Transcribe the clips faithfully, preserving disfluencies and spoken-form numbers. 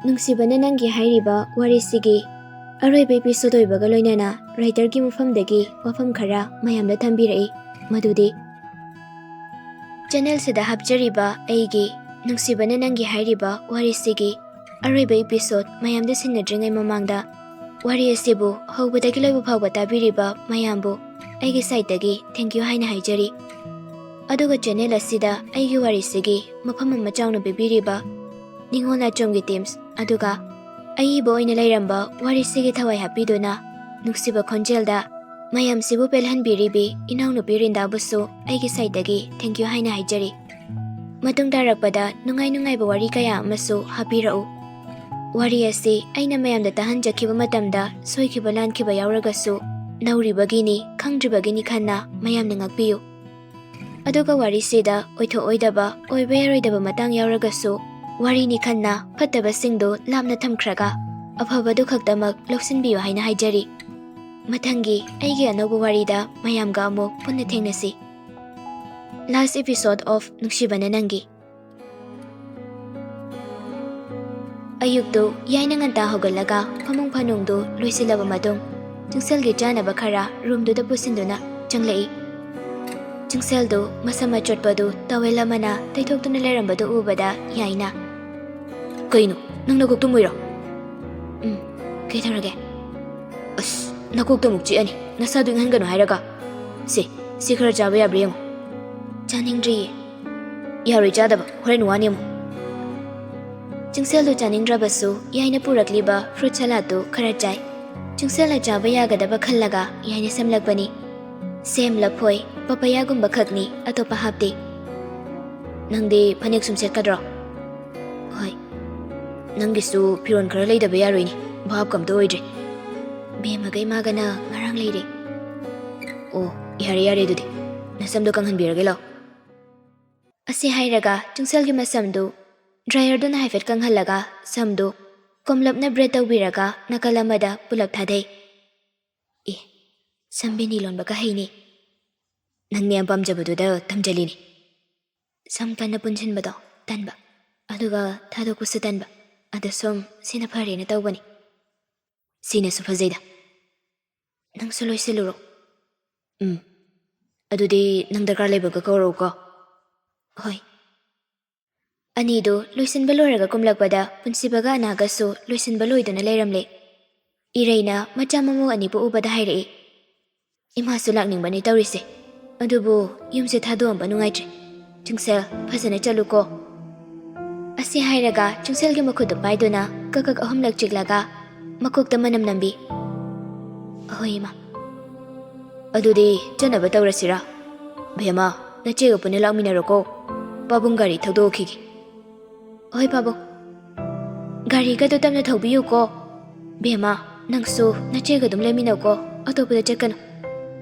ꯅꯨꯡꯁꯤꯕꯅ ꯅꯪꯒꯤ ꯍꯥꯏꯔꯤꯕ ꯋꯥꯔꯤꯁꯤꯒꯤ ꯑꯔꯣꯏꯕ episode ꯑꯣꯏꯕꯒ ꯂꯣꯏꯅꯅ writerꯒꯤ ꯃꯐꯝꯗꯒꯤ ꯋꯥꯐꯝ ꯈꯔ ꯃꯌꯥꯝꯗ ꯊꯝꯕꯤꯔꯛꯏ꯫ ꯃꯗꯨꯗꯤ, channelꯁꯤꯗ ꯍꯥꯞꯆꯔꯤꯕ ꯑꯩꯒꯤ ꯅꯨꯡꯁꯤꯕꯅ ꯅꯪꯒꯤ ꯍꯥꯏꯔꯤꯕ ꯋꯥꯔꯤꯁꯤꯒꯤ ꯑꯔꯣꯏꯕ episode ꯃꯌꯥꯝꯗ ꯁꯤꯟꯅꯗ꯭ꯔꯤꯉꯩ ꯃꯃꯥꯡꯗ, ꯋꯥꯔꯤ ꯑꯁꯤꯕꯨ ꯍꯧꯕꯗꯒꯤ ꯂꯣꯏꯕ ꯐꯥꯎꯕ ꯇꯥꯕꯤꯔꯤꯕ ꯃꯌꯥꯝꯕꯨ ꯑꯩꯒꯤ sideꯇꯒꯤ thank you ꯍꯥꯏꯅ ꯍꯥꯏꯖꯔꯤ꯫ ꯑꯗꯨꯒ channel ꯑꯁꯤꯗ ꯑꯩꯒꯤ ꯋꯥꯔꯤꯁꯤꯒꯤ ꯃꯐꯝ ꯑꯃ ꯆꯥꯎꯅ ꯄꯤꯕꯤꯔꯤꯕ ꯅꯤꯉꯣꯜ ꯅꯥꯆꯣꯝꯒꯤ teams, ꯑꯗꯨꯒ ꯑꯏꯕ ꯑꯣꯏꯅ ꯂꯩꯔꯝꯕ ꯋꯥꯔꯤꯁꯤꯒꯤ ꯊꯋꯥꯏ ꯍꯥꯞꯄꯤꯗꯨꯅ ꯅꯨꯡꯁꯤꯕ ꯈꯣꯟꯖꯦꯜꯗ ꯃꯌꯥꯝꯁꯤꯕꯨ ꯄꯦꯜꯍꯟꯕꯤꯔꯤꯕꯤ ꯏꯅꯥꯎꯅꯨꯄꯤ ꯔꯤꯟꯗꯥꯕꯨꯁꯨ ꯑꯩꯒꯤ sideꯇꯒꯤ thank you ꯍꯥꯏꯅ ꯍꯥꯏꯖꯔꯤ꯫ ꯃꯇꯨꯡ ꯇꯥꯔꯛꯄꯗ ꯅꯨꯡꯉꯥꯏ ꯅꯨꯡꯉꯥꯏꯕ ꯋꯥꯔꯤ ꯀꯌꯥ ꯑꯃꯁꯨ ꯍꯥꯞꯄꯤꯔꯛꯎ꯫ ꯋꯥꯔꯤ ꯑꯁꯤ ꯑꯩꯅ ꯃꯌꯥꯝꯗ ꯇꯥꯍꯟꯖꯈꯤꯕ ꯃꯇꯝꯗ ꯁꯣꯏꯈꯤꯕ ꯂꯥꯟꯈꯤꯕ ꯌꯥꯎꯔꯒꯁꯨ, ꯅꯧꯔꯤꯕꯒꯤꯅꯤ, ꯈꯪꯗ꯭ꯔꯤꯕꯒꯤꯅꯤ ꯈꯟꯅ ꯃꯌꯥꯝꯅ ꯉꯥꯛꯄꯤꯌꯨ꯫ ꯑꯗꯨꯒ ꯋꯥꯔꯤꯁꯤꯗ ꯑꯣꯏꯊꯣꯛꯑꯣꯏꯗꯕ, ꯑꯣꯏꯕ ꯌꯥꯔꯣꯏꯗꯕ ꯃꯇꯥꯡ ꯌꯥꯎꯔꯒꯁꯨ, ꯋꯥꯔꯤꯅꯤ ꯈꯟꯅ ꯐꯠꯇꯕꯁꯤꯡꯗꯨ ꯂꯥꯞꯅ ꯊꯝꯈ꯭ꯔꯒ ꯑꯐꯕꯗꯨ ꯈꯛꯇꯃꯛ ꯂꯧꯁꯤꯟꯕꯤꯌꯨ ꯍꯥꯏꯅ ꯍꯥꯏꯖꯔꯤ꯫ ꯃꯊꯪꯒꯤ ꯑꯩꯒꯤ ꯑꯅꯧꯕ ꯋꯥꯔꯤꯗ ꯃꯌꯥꯝꯒ ꯑꯃꯨꯛ ꯄꯨꯟꯅ ꯊꯦꯡꯅꯁꯤ꯫ Last episode of ꯅꯨꯡꯁꯤꯕꯅ ꯅꯪꯒꯤ꯫ ꯑꯌꯨꯛꯇꯨ ꯌꯥꯏꯅ ꯉꯟꯇꯥ ꯍꯧꯒꯠꯂꯒ ꯐꯃꯨꯡ ꯐꯥꯅꯨꯡꯗꯨ ꯂꯣꯏꯁꯤꯜꯂꯕ ꯃꯇꯨꯡ, ꯆꯤꯡꯁꯦꯜꯒꯤ ꯆꯥꯅꯕ ꯈꯔ roomꯗꯨꯗ ꯄꯨꯁꯤꯟꯗꯨꯅ ꯆꯪꯂꯛꯏ꯫ ꯆꯤꯡꯁꯦꯜꯗꯨ ꯃꯁꯝ ꯑꯆꯣꯠꯄꯗꯨ towel ꯑꯃꯅ ꯇꯩꯊꯣꯛꯇꯨꯅ ꯂꯩꯔꯝꯕꯗꯨ ꯎꯕꯗ ꯌꯥꯏꯅ, "ꯀꯩꯅꯣ, ꯅꯪ ꯅꯀꯣꯛ ꯇꯨꯝꯃꯨꯏꯔꯣ?" "ꯎꯝ, ꯀꯩꯗꯧꯔꯒꯦ?" "ꯑꯁ, ꯅꯀꯣꯛꯇꯣ ꯑꯃꯨꯛ ꯆꯤꯛꯑꯅꯤ, ꯅꯁꯥꯗꯨ ꯏꯪꯍꯟꯒꯅꯨ ꯍꯥꯏꯔꯒ꯫ ꯁꯦ, ꯁꯤ ꯈꯔ ꯆꯥꯕ ꯌꯥꯕ꯭ꯔꯥ ꯌꯦꯡꯉꯨ꯫" "ꯆꯥꯅꯤꯡꯗ꯭ꯔꯤꯌꯦ꯫" "ꯌꯥꯔꯣꯏ ꯆꯥꯗꯕ, ꯍꯣꯔꯦꯟ ꯋꯥꯅꯤ ꯑꯃꯨꯛ꯫" ꯆꯤꯡꯁꯦꯜꯗꯨ ꯆꯥꯅꯤꯡꯗ꯭ꯔꯕꯁꯨ ꯌꯥꯏꯅ ꯄꯨꯔꯛꯂꯤꯕ fruit saladꯗꯨ ꯈꯔ ꯆꯥꯏ꯫ ꯆꯤꯡꯁꯦꯜꯅ ꯆꯥꯕ ꯌꯥꯒꯗꯕ ꯈꯜꯂꯒ ꯌꯥꯏꯅ ꯁꯦꯝꯂꯛꯄꯅꯤ꯫ ꯁꯦꯝ, ꯂꯐꯣꯏ, papayagꯨꯝꯕ ꯈꯛꯅꯤ, ꯑꯇꯣꯞꯄ ꯍꯥꯞꯇꯦ꯫ "ꯅꯪꯗꯤ ꯐꯅꯦꯛ ꯁꯨꯝ ꯁꯦꯠꯀꯗ꯭ꯔꯣ?" "ꯍꯣꯏ꯫" "ꯅꯪꯒꯤꯁꯨ ꯐꯤꯔꯣꯜ ꯈꯔ ꯂꯩꯗꯕ ꯌꯥꯔꯣꯏꯅꯦ, ꯚꯥꯞꯀ ꯑꯝꯇ ꯑꯣꯏꯗ꯭ꯔꯦ꯫" "ꯕꯦꯝꯃꯒ ꯏꯃꯥꯒꯅ ꯉꯔꯥꯡ ꯂꯩꯔꯦ꯫" "ꯑꯣ, ꯌꯥꯔꯦ ꯌꯥꯔꯦ, ꯑꯗꯨꯗꯤ ꯅꯁꯝꯗꯣ ꯀꯪꯍꯟꯕꯤꯔꯒꯦ ꯂꯥꯎ꯫" ꯑꯁꯤ ꯍꯥꯏꯔꯒ ꯆꯤꯡꯁꯦꯜꯒꯤ ꯃꯁꯝꯗꯨ dryerꯗꯨꯅ ꯍꯥꯏꯐꯦꯠ ꯀꯪꯍꯜꯂꯒ ꯁꯝꯗꯨ ꯀꯣꯝꯂꯞꯅ braid ꯇꯧꯕꯤꯔꯒ ꯅꯥꯀꯜ ꯑꯃꯗ ꯄꯨꯂꯞ ꯊꯥꯗꯩ꯫ "ꯑꯦ, ꯁꯝ ꯕꯦꯅꯤ ꯂꯣꯟꯕꯒ ꯍꯩꯅꯦ꯫" "ꯅꯪꯅ ꯌꯥꯝ ꯄꯥꯝꯖꯕꯗꯨꯗ ꯊꯝꯖꯜꯂꯤꯅꯦ꯫" ꯁꯝ ꯀꯟꯅ ꯄꯨꯟꯁꯤꯟꯕꯗꯣ ꯇꯟꯕ, ꯑꯗꯨꯒ ꯊꯥꯗꯣꯛꯄꯁꯨ ꯇꯟꯕ꯫ ꯑꯗ ꯁꯨꯝ ꯁꯤꯅ ꯐꯔꯦꯅ ꯇꯧꯕꯅꯤ꯫ ꯁꯤꯅꯁꯨ ꯐꯖꯩꯗ꯫ ꯅꯪꯁꯨ ꯂꯣꯏꯁꯤꯜꯂꯨꯔꯣ꯫ ꯎꯝ꯫ ꯑꯗꯨꯗꯤ ꯅꯪ ꯗꯔꯀꯥꯔ ꯂꯩꯕꯒ ꯀꯧꯔꯛꯎꯀꯣ꯫ ꯍꯣꯏ꯫ ꯑꯅꯤꯗꯨ ꯂꯣꯏꯁꯤꯟꯕ ꯂꯣꯏꯔꯒ ꯀꯨꯝꯂꯛꯄꯗ ꯄꯨꯟꯁꯤꯕꯒ ꯑꯅꯥꯒꯁꯨ ꯂꯣꯏꯁꯤꯟꯕ ꯂꯣꯏꯗꯨꯅ ꯂꯩꯔꯝꯂꯦ꯫ ꯏꯔꯩꯅ ꯃꯆꯥ ꯃꯃꯧ ꯑꯅꯤ ꯄꯣꯛꯎꯕꯗ ꯍꯥꯏꯔꯛꯏ, "ꯏꯃꯥꯁꯨ ꯂꯥꯛꯅꯤꯡꯕꯅꯤ ꯇꯧꯔꯤꯁꯦ, ꯑꯗꯨꯕꯨ ꯌꯨꯝꯁꯦ ꯊꯥꯗꯣꯛꯑꯝꯕ ꯅꯨꯡꯉꯥꯏꯇ꯭ꯔꯦ꯫ ꯆꯤꯡꯁꯦꯜ, ꯐꯖꯅ ꯆꯠꯂꯨꯀꯣ"꯫ ꯑꯁꯤ ꯍꯥꯏꯔꯒ ꯆꯤꯡꯁꯦꯜꯒꯤ ꯃꯈꯨꯠꯇꯨ ꯄꯥꯏꯗꯨꯅ ꯀꯛ ꯀꯛ ꯑꯍꯨꯝꯂꯛ ꯆꯤꯛꯂꯒ ꯃꯀꯣꯛꯇ ꯃꯅꯝ ꯅꯝꯕꯤ꯫ "ꯑꯍꯣꯏ, ꯏꯃꯥ"꯫ "ꯑꯗꯨꯗꯤ ꯆꯠꯅꯕ ꯇꯧꯔꯁꯤꯔꯥ? ꯕꯦꯝꯃ, ꯅꯆꯦꯒ ꯄꯨꯟꯅ ꯂꯥꯛꯃꯤꯟꯅꯔꯣꯀꯣ꯫ ꯄꯥꯕꯨꯡ ꯒꯥꯔꯤ ꯊꯧꯗꯣꯛꯈꯤꯒꯦ"꯫ "ꯍꯣꯏ, ꯄꯥꯕꯨꯡ꯫ ꯒꯥꯔꯤꯒꯗꯣ ꯇꯞꯅ ꯊꯧꯕꯤꯌꯨꯀꯣ꯫ ꯕꯦꯝꯃ, ꯅꯪꯁꯨ ꯅꯆꯦꯒ ꯑꯗꯨꯝ ꯂꯩꯃꯤꯟꯅꯧꯀꯣ, ꯑꯇꯣꯞꯄꯗ ꯆꯠꯀꯅꯨ"꯫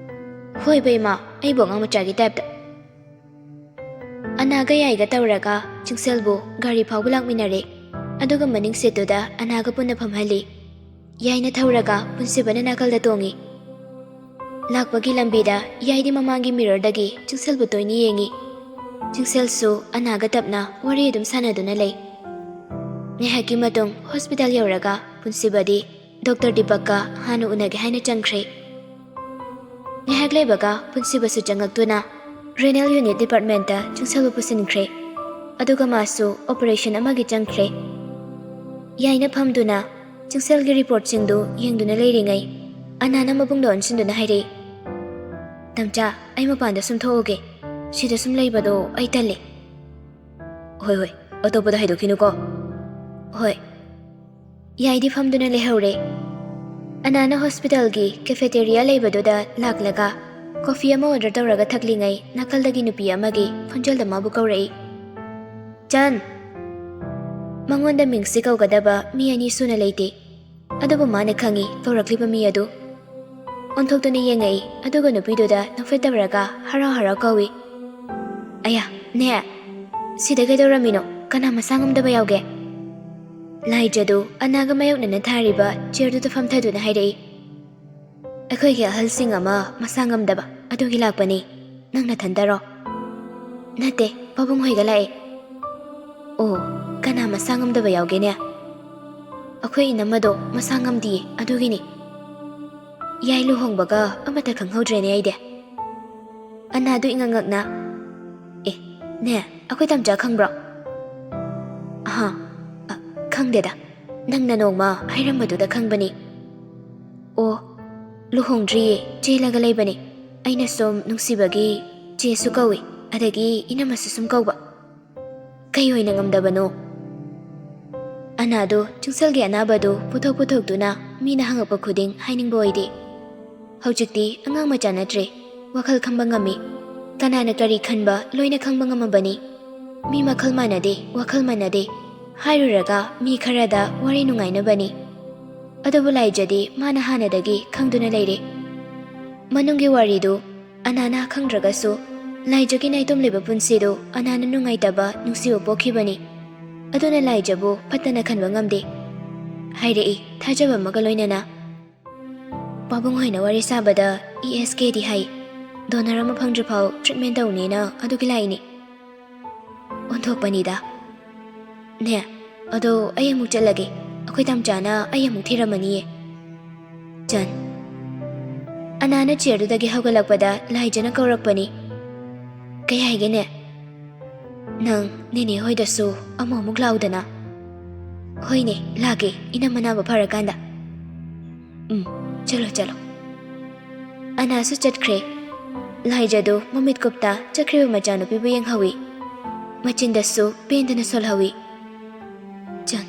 "ꯍꯣꯏ, ꯕꯦꯝꯃ, ꯑꯩꯕꯨ ꯑꯉꯥꯡ ꯃꯆꯥꯒꯤ ꯇꯥꯏꯞꯇ"꯫ ꯑꯅꯥꯒ ꯌꯥꯏꯒ ꯇꯧꯔꯒ ꯆꯤꯡꯁꯦꯜꯕꯨ ꯒꯥꯔꯤ ꯐꯥꯎꯕ ꯂꯥꯛꯃꯤꯟꯅꯔꯦ, ꯑꯗꯨꯒ ꯃꯅꯤꯡ ꯁꯤꯠꯇꯨꯗ ꯑꯅꯥꯒ ꯄꯨꯟꯅ ꯐꯝꯍꯜꯂꯤ꯫ ꯌꯥꯏꯅ ꯊꯧꯔꯒ ꯄꯨꯟꯁꯤꯕꯅ ꯅꯥꯀꯜꯗ ꯇꯣꯡꯉꯤ꯫ ꯂꯥꯛꯄꯒꯤ ꯂꯝꯕꯤꯗ ꯌꯥꯏꯗꯤ ꯃꯃꯥꯡꯒꯤ ꯃꯤꯔꯔꯗꯒꯤ ꯆꯤꯡꯁꯦꯜꯕꯨ ꯇꯣꯏꯅ ꯌꯦꯡꯉꯤ꯫ ꯆꯤꯡꯁꯦꯜꯁꯨ ꯑꯅꯥꯒ ꯇꯞꯅ ꯋꯥꯔꯤ ꯑꯗꯨꯝ ꯁꯥꯟꯅꯗꯨꯅ ꯂꯩ꯫ ꯉꯥꯏꯍꯥꯛꯀꯤ ꯃꯇꯨꯡ ꯍꯣꯁꯄꯤꯇꯥꯜ ꯌꯧꯔꯒ ꯄꯨꯟꯁꯤꯕꯗꯤ ꯗꯣꯛꯇꯔ ꯗꯤꯄꯛꯀ ꯍꯥꯟꯅ ꯎꯅꯒꯦ ꯍꯥꯏꯅ ꯆꯪꯈ꯭ꯔꯦ꯫ ꯉꯥꯏꯍꯥꯛ ꯂꯩꯕꯒ ꯄꯨꯟꯁꯤꯕꯁꯨ ꯆꯪꯉꯛꯇꯨꯅ ꯔꯦꯅꯦꯜ ꯌꯨꯅꯤꯠ ꯗꯤꯄꯥꯔꯠꯃꯦꯟꯇ ꯆꯤꯡꯁꯦꯜꯕꯨ ꯄꯨꯁꯤꯟꯈ꯭ꯔꯦ꯫ ꯑꯗꯨꯒ ꯃꯥꯁꯨ ꯑꯣꯄꯔꯦꯁꯟ ꯑꯃꯒꯤ ꯆꯪꯈ꯭ꯔꯦ꯫ ꯌꯥꯏꯅ ꯐꯝꯗꯨꯅ ꯆꯤꯡꯁꯦꯜꯒꯤ ꯔꯤꯄꯣꯔꯠꯁꯤꯡꯗꯨ ꯌꯦꯡꯗꯨꯅ ꯂꯩꯔꯤꯉꯩ, ꯑꯅꯥꯅ ꯃꯕꯨꯡꯗ ꯑꯣꯟꯁꯤꯟꯗꯨꯅ ꯍꯥꯏꯔꯛꯏ, "ꯇꯝꯆꯥ, ꯑꯩ ꯃꯄꯥꯟꯗ ꯁꯨꯝ ꯊꯣꯛꯎꯒꯦ꯫ ꯁꯤꯗ ꯁꯨꯝ ꯂꯩꯕꯗꯣ ꯑꯩ ꯇꯜꯂꯦ"꯫ "ꯍꯣꯏ, ꯍꯣꯏ, ꯑꯇꯣꯞꯄꯗ ꯍꯥꯏꯗꯣꯛꯈꯤꯅꯨꯀꯣ"꯫ "ꯍꯣꯏ"꯫ ꯌꯥꯏꯗꯤ ꯐꯝꯗꯨꯅ ꯂꯩꯍꯧꯔꯦ꯫ ꯑꯅꯥꯅ ꯍꯣꯁꯄꯤꯇꯥꯜꯒꯤ ꯀꯦꯐꯦꯇꯦꯔꯤꯌꯥ ꯂꯩꯕꯗꯨꯗ ꯂꯥꯛꯂꯒ ꯀꯣꯐꯤ ꯑꯃ ꯑꯣꯔꯗꯔ ꯇꯧꯔꯒ ꯊꯛꯂꯤꯉꯩ, ꯅꯥꯀꯜꯗꯒꯤ ꯅꯨꯄꯤ ꯑꯃꯒꯤ ꯈꯣꯟꯖꯦꯜꯗ ꯃꯥꯕꯨ ꯀꯧꯔꯛꯏ, "ꯆꯟ!" ꯃꯉꯣꯟꯗ ꯃꯤꯡꯁꯤ ꯀꯧꯒꯗꯕ ꯃꯤ ꯑꯅꯤ ꯁꯨꯅ ꯂꯩꯇꯦ, ꯑꯗꯨꯕꯨ ꯃꯥꯅ ꯈꯪꯏ ꯀꯧꯔꯛꯂꯤꯕ ꯃꯤ ꯑꯗꯨ꯫ ꯑꯣꯟꯊꯣꯛꯇꯨꯅ ꯌꯦꯡꯉꯛꯏ, ꯑꯗꯨꯒ ꯅꯨꯄꯤꯗꯨꯗ ꯅꯣꯛꯐꯦꯠ ꯇꯧꯔꯒ ꯍꯔꯥꯎ ꯍꯔꯥꯎ ꯀꯧꯏ, "ꯑꯌꯥ, ꯅꯦ, ꯁꯤꯗ ꯀꯩꯗꯧꯔꯝꯃꯤꯅꯣ? ꯀꯅꯥ ꯃꯁꯥ ꯉꯝꯗꯕ ꯌꯥꯎꯒꯦ?" ꯂꯥꯏꯖꯗꯨ ꯑꯅꯥꯒ ꯃꯥꯌꯣꯛꯅꯅ ꯊꯥꯔꯤꯕ ꯆꯤꯌꯔꯗꯨꯗ ꯐꯝꯊꯗꯨꯅ ꯍꯥꯏꯔꯛꯏ, "ꯑꯩꯈꯣꯏꯒꯤ ꯑꯍꯜꯁꯤꯡ ꯑꯃ ꯃꯁꯥ ꯉꯝꯗꯕ, ꯑꯗꯨꯒꯤ ꯂꯥꯛꯄꯅꯤ꯫ ꯅꯪ ꯅꯊꯟꯇꯔꯣ?" "ꯅꯠꯇꯦ, ꯄꯥꯕꯨꯡ ꯍꯣꯏꯒ ꯂꯥꯛꯑꯦ"꯫ "ꯑꯣ, ꯀꯅꯥ ꯃꯁꯥ ꯉꯝꯗꯕ ꯌꯥꯎꯒꯦꯅꯦ?" ꯑꯩꯈꯣꯏ ꯏꯅꯝꯃꯗꯣ ꯃꯁꯥ ꯉꯝꯗꯤꯌꯦ, ꯑꯗꯨꯒꯤꯅꯤ꯫ ꯌꯥꯏ, ꯂꯨꯍꯣꯡꯕꯒ ꯑꯃꯠꯇ ꯈꯪꯍꯧꯗ꯭ꯔꯦꯅꯦ ꯑꯩꯗꯤ꯫ ꯑꯅꯥꯗꯨ ꯏꯉꯛ ꯉꯛꯅ, "ꯑꯦ, ꯅꯦ, ꯑꯩꯈꯣꯏ ꯇꯝꯆꯥ ꯈꯪꯕ꯭ꯔꯣ?" "ꯑꯍꯥ, ꯑ, ꯈꯪꯗꯦꯗ꯫ ꯅꯪꯅ ꯅꯣꯡꯃ ꯍꯥꯏꯔꯝꯕꯗꯨꯗ ꯈꯪꯕꯅꯤ꯫" "ꯑꯣ, ꯂꯨꯍꯣꯡꯗ꯭ꯔꯤꯌꯦ, ꯆꯦꯜꯂꯒ ꯂꯩꯕꯅꯤ꯫ ꯑꯩꯅ ꯁꯨꯝ ꯅꯨꯡꯁꯤꯕꯒꯤ ꯆꯦꯁꯨ ꯀꯧꯏ, ꯑꯗꯒꯤ ꯏꯅꯝꯃꯁꯨ ꯁꯨꯝ ꯀꯧꯕ꯫ ꯀꯩ ꯑꯣꯏꯅ ꯉꯝꯗꯕꯅꯣ?" ꯑꯅꯥꯗꯨ ꯆꯤꯡꯁꯜꯒꯤ ꯑꯅꯥꯕꯗꯨ ꯄꯨꯊꯣꯛ ꯄꯨꯊꯣꯛꯇꯨꯅ ꯃꯤꯅ ꯍꯪꯉꯛꯄ ꯈꯨꯗꯤꯡ ꯍꯥꯏꯅꯤꯡꯕ ꯑꯣꯏꯗꯦ꯫ ꯍꯧꯖꯤꯛꯇꯤ ꯑꯉꯥꯡ ꯃꯆꯥ ꯅꯠꯇ꯭ꯔꯦ, ꯋꯥꯈꯜ ꯈꯪꯕ ꯉꯝꯃꯤ꯫ ꯀꯅꯥꯅ ꯀꯔꯤ ꯈꯟꯕ ꯂꯣꯏꯅ ꯈꯪꯕ ꯉꯝꯃꯕꯅꯤ꯫ ꯃꯤ ꯃꯈꯜ ꯃꯥꯟꯅꯗꯦ, ꯋꯥꯈꯜ ꯃꯥꯟꯅꯗꯦ꯫ ꯍꯥꯏꯔꯨꯔꯒ ꯃꯤ ꯈꯔꯗ ꯋꯥꯔꯤ ꯅꯨꯡꯉꯥꯏꯅꯕꯅꯤ꯫ ꯑꯗꯨꯕꯨ ꯂꯥꯏꯖꯗꯤ ꯃꯥꯅ ꯍꯥꯟꯅꯗꯒꯤ ꯈꯪꯗꯨꯅ ꯂꯩꯔꯦ꯫ ꯃꯅꯨꯡꯒꯤ ꯋꯥꯔꯤꯗꯨ ꯑꯅꯥꯅ ꯈꯪꯗ꯭ꯔꯒꯁꯨ, ꯂꯥꯏꯖꯒꯤ ꯅꯥꯏꯇꯣꯝ ꯂꯩꯕ ꯄꯨꯟꯁꯤꯗꯨ ꯑꯅꯥꯅ ꯅꯨꯡꯉꯥꯏꯇꯕ ꯅꯨꯡꯁꯤꯕ ꯄꯣꯛꯈꯤꯕꯅꯤ꯫ ꯑꯗꯨꯅ ꯂꯥꯏꯖꯕꯨ ꯐꯠꯇꯅ ꯈꯟꯕ ꯉꯝꯗꯦ꯫ ꯍꯥꯏꯔꯛꯏ ꯊꯥꯖꯕ ꯑꯃꯒ ꯂꯣꯏꯅꯅ꯫ ꯄꯥꯕꯨꯡ ꯍꯣꯏꯅ ꯋꯥꯔꯤ ꯁꯥꯕꯗ ꯏ ꯑꯦꯁ ꯀꯦꯗꯤ ꯍꯥꯏ꯫ ꯗꯣꯅꯔ ꯑꯃ ꯐꯪꯗ꯭ꯔꯤꯐꯥꯎ ꯇ꯭ꯔꯤꯠꯃꯦꯟ ꯇꯧꯅꯦꯅ ꯑꯗꯨꯒꯤ ꯂꯥꯛꯏꯅꯤ꯫ ꯑꯣꯟꯊꯣꯛꯄꯅꯤꯗ꯫ ꯅꯦ, ꯑꯗꯣ ꯑꯩ ꯑꯃꯨꯛ ꯆꯠꯂꯒꯦ꯫ ꯑꯩꯈꯣꯏ ꯇꯝꯆꯥꯅ ꯑꯩ ꯑꯃꯨꯛ ꯊꯤꯔꯝꯃꯅꯤꯌꯦ꯫ ꯆꯟ꯫ ꯑꯅꯥꯅ ꯆꯤꯌꯔꯗꯨꯗꯒꯤ ꯍꯧꯒꯠꯂꯛꯄꯗ ꯂꯥꯏꯖꯅ ꯀꯧꯔꯛꯄꯅꯤ꯫ "ꯀꯩ ꯍꯥꯏꯒꯦꯅꯦ? ꯅꯪ ꯅꯦꯅꯦ ꯍꯣꯏꯗꯁꯨ ꯑꯃꯨꯛ ꯑꯃꯨꯛ ꯂꯥꯛꯎꯗꯅ꯫" "ꯍꯣꯏꯅꯦ, ꯂꯥꯛꯀꯦ, ꯏꯅꯝꯃ ꯅꯥꯕ ꯐꯔꯀꯥꯟꯗ꯫" "ꯎꯝ, ꯆꯠꯂꯣ, ꯆꯠꯂꯣ꯫" ꯑꯅꯥꯁꯨ ꯆꯠꯈ꯭ꯔꯦ꯫ ꯂꯥꯏꯖꯗꯨ ꯃꯃꯤꯠ ꯀꯨꯞꯇ ꯆꯠꯈ꯭ꯔꯤꯕ ꯃꯆꯥꯅꯨꯄꯤꯕꯨ ꯌꯦꯡꯍꯧꯏ꯫ ꯃꯆꯤꯟꯗꯁꯨ ꯄꯦꯟꯗꯅ ꯁꯣꯜꯍꯧꯏ꯫ "ꯆꯟ,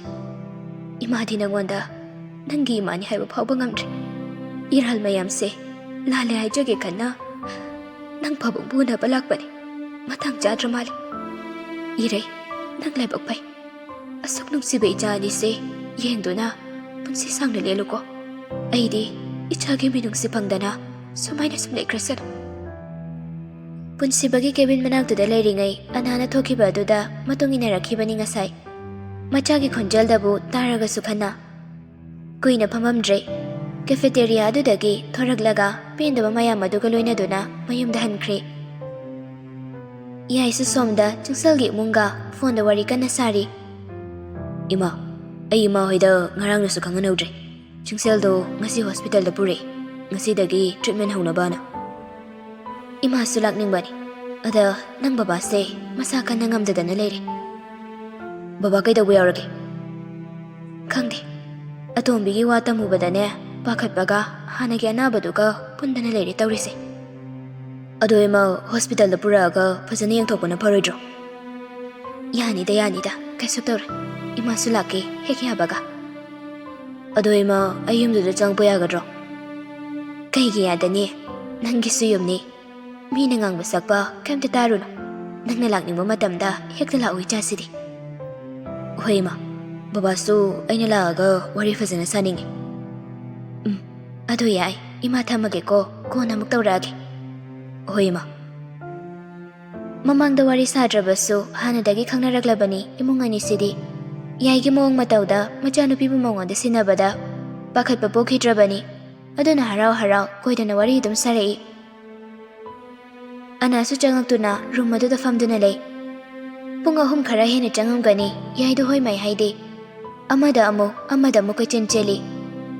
ꯏꯃꯥꯗꯤ ꯅꯪꯉꯣꯟꯗ ꯅꯪꯒꯤ ꯏꯃꯥꯅꯤ ꯍꯥꯏꯕ ꯐꯥꯎꯕ ꯉꯝꯗ꯭ꯔꯦ꯫ ꯏꯔꯥꯜ ꯃꯌꯥꯝꯁꯦ ꯂꯥꯜꯂꯦ ꯍꯥꯏꯖꯒꯦ ꯈꯟꯅ ꯅꯪ ꯐꯕ ꯎꯅꯕ ꯂꯥꯛꯄꯅꯤ꯫ ꯃꯇꯥꯡ ꯆꯥꯗ꯭ꯔ ꯃꯥꯜꯂꯦ꯫ ꯏꯔꯩ, ꯅꯪ ꯂꯥꯏꯕꯛ ꯐꯩ꯫ ꯑꯁꯨꯛ ꯅꯨꯡꯁꯤꯕ ꯏꯆꯥ ꯑꯅꯤꯁꯦ ꯌꯦꯡꯗꯨꯅ ꯄꯨꯟꯁꯤ ꯁꯥꯡꯅ ꯂꯦꯜꯂꯨꯀꯣ꯫ ꯑꯩꯗꯤ ꯏꯆꯥꯒꯤ ꯃꯤꯅꯨꯡꯁꯤ ꯐꯪꯗꯅ ꯁꯨꯃꯥꯏꯅ ꯁꯨꯝ ꯂꯩꯈ꯭ꯔꯁꯅꯨ꯫" ꯄꯨꯟꯁꯤꯕꯒꯤ ꯀꯦꯕꯤꯟ ꯃꯅꯥꯛꯇꯨꯗ ꯂꯩꯔꯤꯉꯩ ꯑꯅꯥꯅ ꯊꯣꯛꯈꯤꯕ ꯑꯗꯨꯗ ꯃꯇꯨꯡ ꯏꯟꯅꯔꯛꯈꯤꯕꯅꯤ ꯉꯁꯥꯏ꯫ ꯃꯆꯥꯒꯤ ꯈꯣꯟꯖꯦꯜꯗꯕꯨ ꯇꯥꯔꯒꯁꯨ ꯈꯟꯅ꯫ ꯀꯨꯏꯅ ꯐꯝꯃꯝꯗ꯭ꯔꯦ꯫ ꯀꯦꯐꯦꯇꯦꯔꯤꯌꯥ ꯑꯗꯨꯗꯒꯤ ꯊꯣꯔꯛꯂꯒ ꯄꯦꯟꯗꯕ ꯃꯌꯥꯝ ꯑꯗꯨꯒ ꯂꯣꯏꯅꯗꯨꯅ ꯃꯌꯨꯝꯗ ꯍꯟꯈ꯭ꯔꯦ꯫ ꯌꯥꯏꯁꯨ ꯁꯣꯝꯗ ꯆꯤꯡꯁꯜꯒꯤ ꯏꯃꯨꯡꯒ ꯐꯣꯟꯗ ꯋꯥꯔꯤ ꯀꯟꯅ ꯁꯥꯔꯤ꯫ "ꯏꯃꯥ, ꯑꯩ ꯏꯃꯥ ꯍꯣꯏꯗ ꯉꯔꯥꯡꯅꯁꯨ ꯈꯪꯍꯟꯍꯧꯗ꯭ꯔꯦ꯫ ꯆꯤꯡꯁꯦꯜꯗꯣ ꯉꯁꯤ ꯍꯣꯁꯄꯤꯇꯥꯜꯗ ꯄꯨꯔꯛꯑꯦ, ꯉꯁꯤꯗꯒꯤ ꯇ꯭ꯔꯤꯠꯃꯦꯟ ꯍꯧꯅꯕꯅ꯫ ꯏꯃꯥꯁꯨ ꯂꯥꯛꯅꯤꯡꯕꯅꯤ꯫ ꯑꯗ ꯅꯪ ꯕꯕꯥꯁꯦ ꯃꯁꯥ ꯀꯟꯅ ꯉꯝꯗꯗꯅ ꯂꯩꯔꯦ꯫ ꯕꯕꯥ ꯀꯩꯗꯧꯕ ꯌꯥꯎꯔꯒꯦ? ꯈꯪꯗꯦ꯫ ꯑꯇꯣꯝꯕꯤꯒꯤ ꯋꯥ ꯇꯝꯃꯨꯕꯗꯅꯦ, ꯄꯥꯈꯠꯄꯒ ꯍꯥꯟꯅꯒꯤ ꯑꯅꯥꯕꯗꯨꯒ ꯄꯨꯟꯗꯅ ꯂꯩꯔꯦ ꯇꯧꯔꯤꯁꯦ꯫ ꯑꯗꯣ ꯏꯃꯥ ꯍꯣꯁꯄꯤꯇꯥꯜꯗ ꯄꯨꯔꯛꯑꯒ ꯐꯖꯅ ꯌꯦꯡꯊꯣꯛꯄꯅ ꯐꯔꯣꯏꯗ꯭ꯔꯣ? ꯌꯥꯅꯤꯗ, ꯌꯥꯅꯤꯗ, ꯀꯩꯁꯨ ꯇꯧꯔꯣꯏ꯫ ꯏꯃꯥꯁꯨ ꯂꯥꯛꯀꯦ ꯍꯦꯛ ꯌꯥꯕꯒ꯫ ꯑꯗꯣ ꯏꯃꯥ, ꯑꯩ ꯌꯨꯝꯗꯨꯗ ꯆꯪꯉꯛꯄ ꯌꯥꯒꯗ꯭ꯔꯣ? ꯀꯩꯒꯤ ꯌꯥꯗꯅꯤ? ꯅꯪꯒꯤꯁꯨ ꯌꯨꯝꯅꯤ꯫ ꯃꯤꯅ ꯉꯥꯡꯕ ꯁꯛꯄ ꯀꯩꯝꯇ ꯇꯥꯔꯨꯅꯨ꯫ ꯅꯪꯅ ꯂꯥꯛꯅꯤꯡꯕ ꯃꯇꯝꯗ ꯍꯦꯛꯇ ꯂꯥꯛꯑꯣ ꯏꯆꯥꯁꯤꯗꯤ꯫ ꯍꯣꯏ ꯏꯃꯥ, ꯕꯕꯥꯁꯨ ꯑꯩꯅ ꯂꯥꯛꯑꯒ ꯋꯥꯔꯤ ꯐꯖꯅ ꯁꯥꯅꯤꯡꯉꯤ꯫ ꯎꯝ, ꯑꯗꯨ ꯌꯥꯏ꯫ ꯏꯃꯥ ꯊꯝꯃꯒꯦꯀꯣ, ꯀꯣꯟꯅ ꯑꯃꯨꯛ ꯇꯧꯔꯛꯑꯒꯦ꯫ ꯍꯣꯏ ꯏꯃꯥ꯫ ꯃꯃꯥꯡꯗ ꯋꯥꯔꯤ ꯁꯥꯗ꯭ꯔꯕꯁꯨ ꯍꯥꯟꯅꯗꯒꯤ ꯈꯪꯅꯔꯛꯂꯕꯅꯤ ꯏꯃꯨꯡ ꯑꯅꯤꯁꯤꯗꯤ꯫ ꯌꯥꯏꯒꯤ ꯃꯑꯣꯡ ꯃꯇꯧꯗ ꯃꯆꯥꯅꯨꯄꯤꯕꯨ ꯃꯉꯣꯟꯗ ꯁꯤꯟꯅꯕꯗ ꯄꯥꯈꯠꯄ ꯄꯣꯛꯈꯤꯗ꯭ꯔꯕꯅꯤ꯫ ꯑꯗꯨꯅ ꯍꯔꯥꯎ ꯍꯔꯥꯎ ꯀꯣꯏꯗꯅ ꯋꯥꯔꯤ ꯑꯗꯨꯝ ꯁꯥꯔꯛꯏ꯫ ꯑꯅꯥꯁꯨ ꯆꯪꯉꯛꯇꯨꯅ ꯔꯨꯝ ꯑꯗꯨꯗ ꯐꯝꯗꯨꯅ ꯂꯩ꯫ ꯄꯨꯡ ꯑꯍꯨꯝ ꯈꯔ ꯍꯦꯟꯅ ꯆꯪꯉꯝꯒꯅꯤ ꯌꯥꯏꯗꯨ ꯍꯣꯏ ꯃꯥꯏ ꯍꯥꯏꯗꯦ꯫ ꯑꯃꯗ ꯑꯃꯨꯛ, ꯑꯃꯗ ꯑꯃꯨꯛ ꯀꯣꯏꯆꯦꯟ ꯆꯦꯜꯂꯤ꯫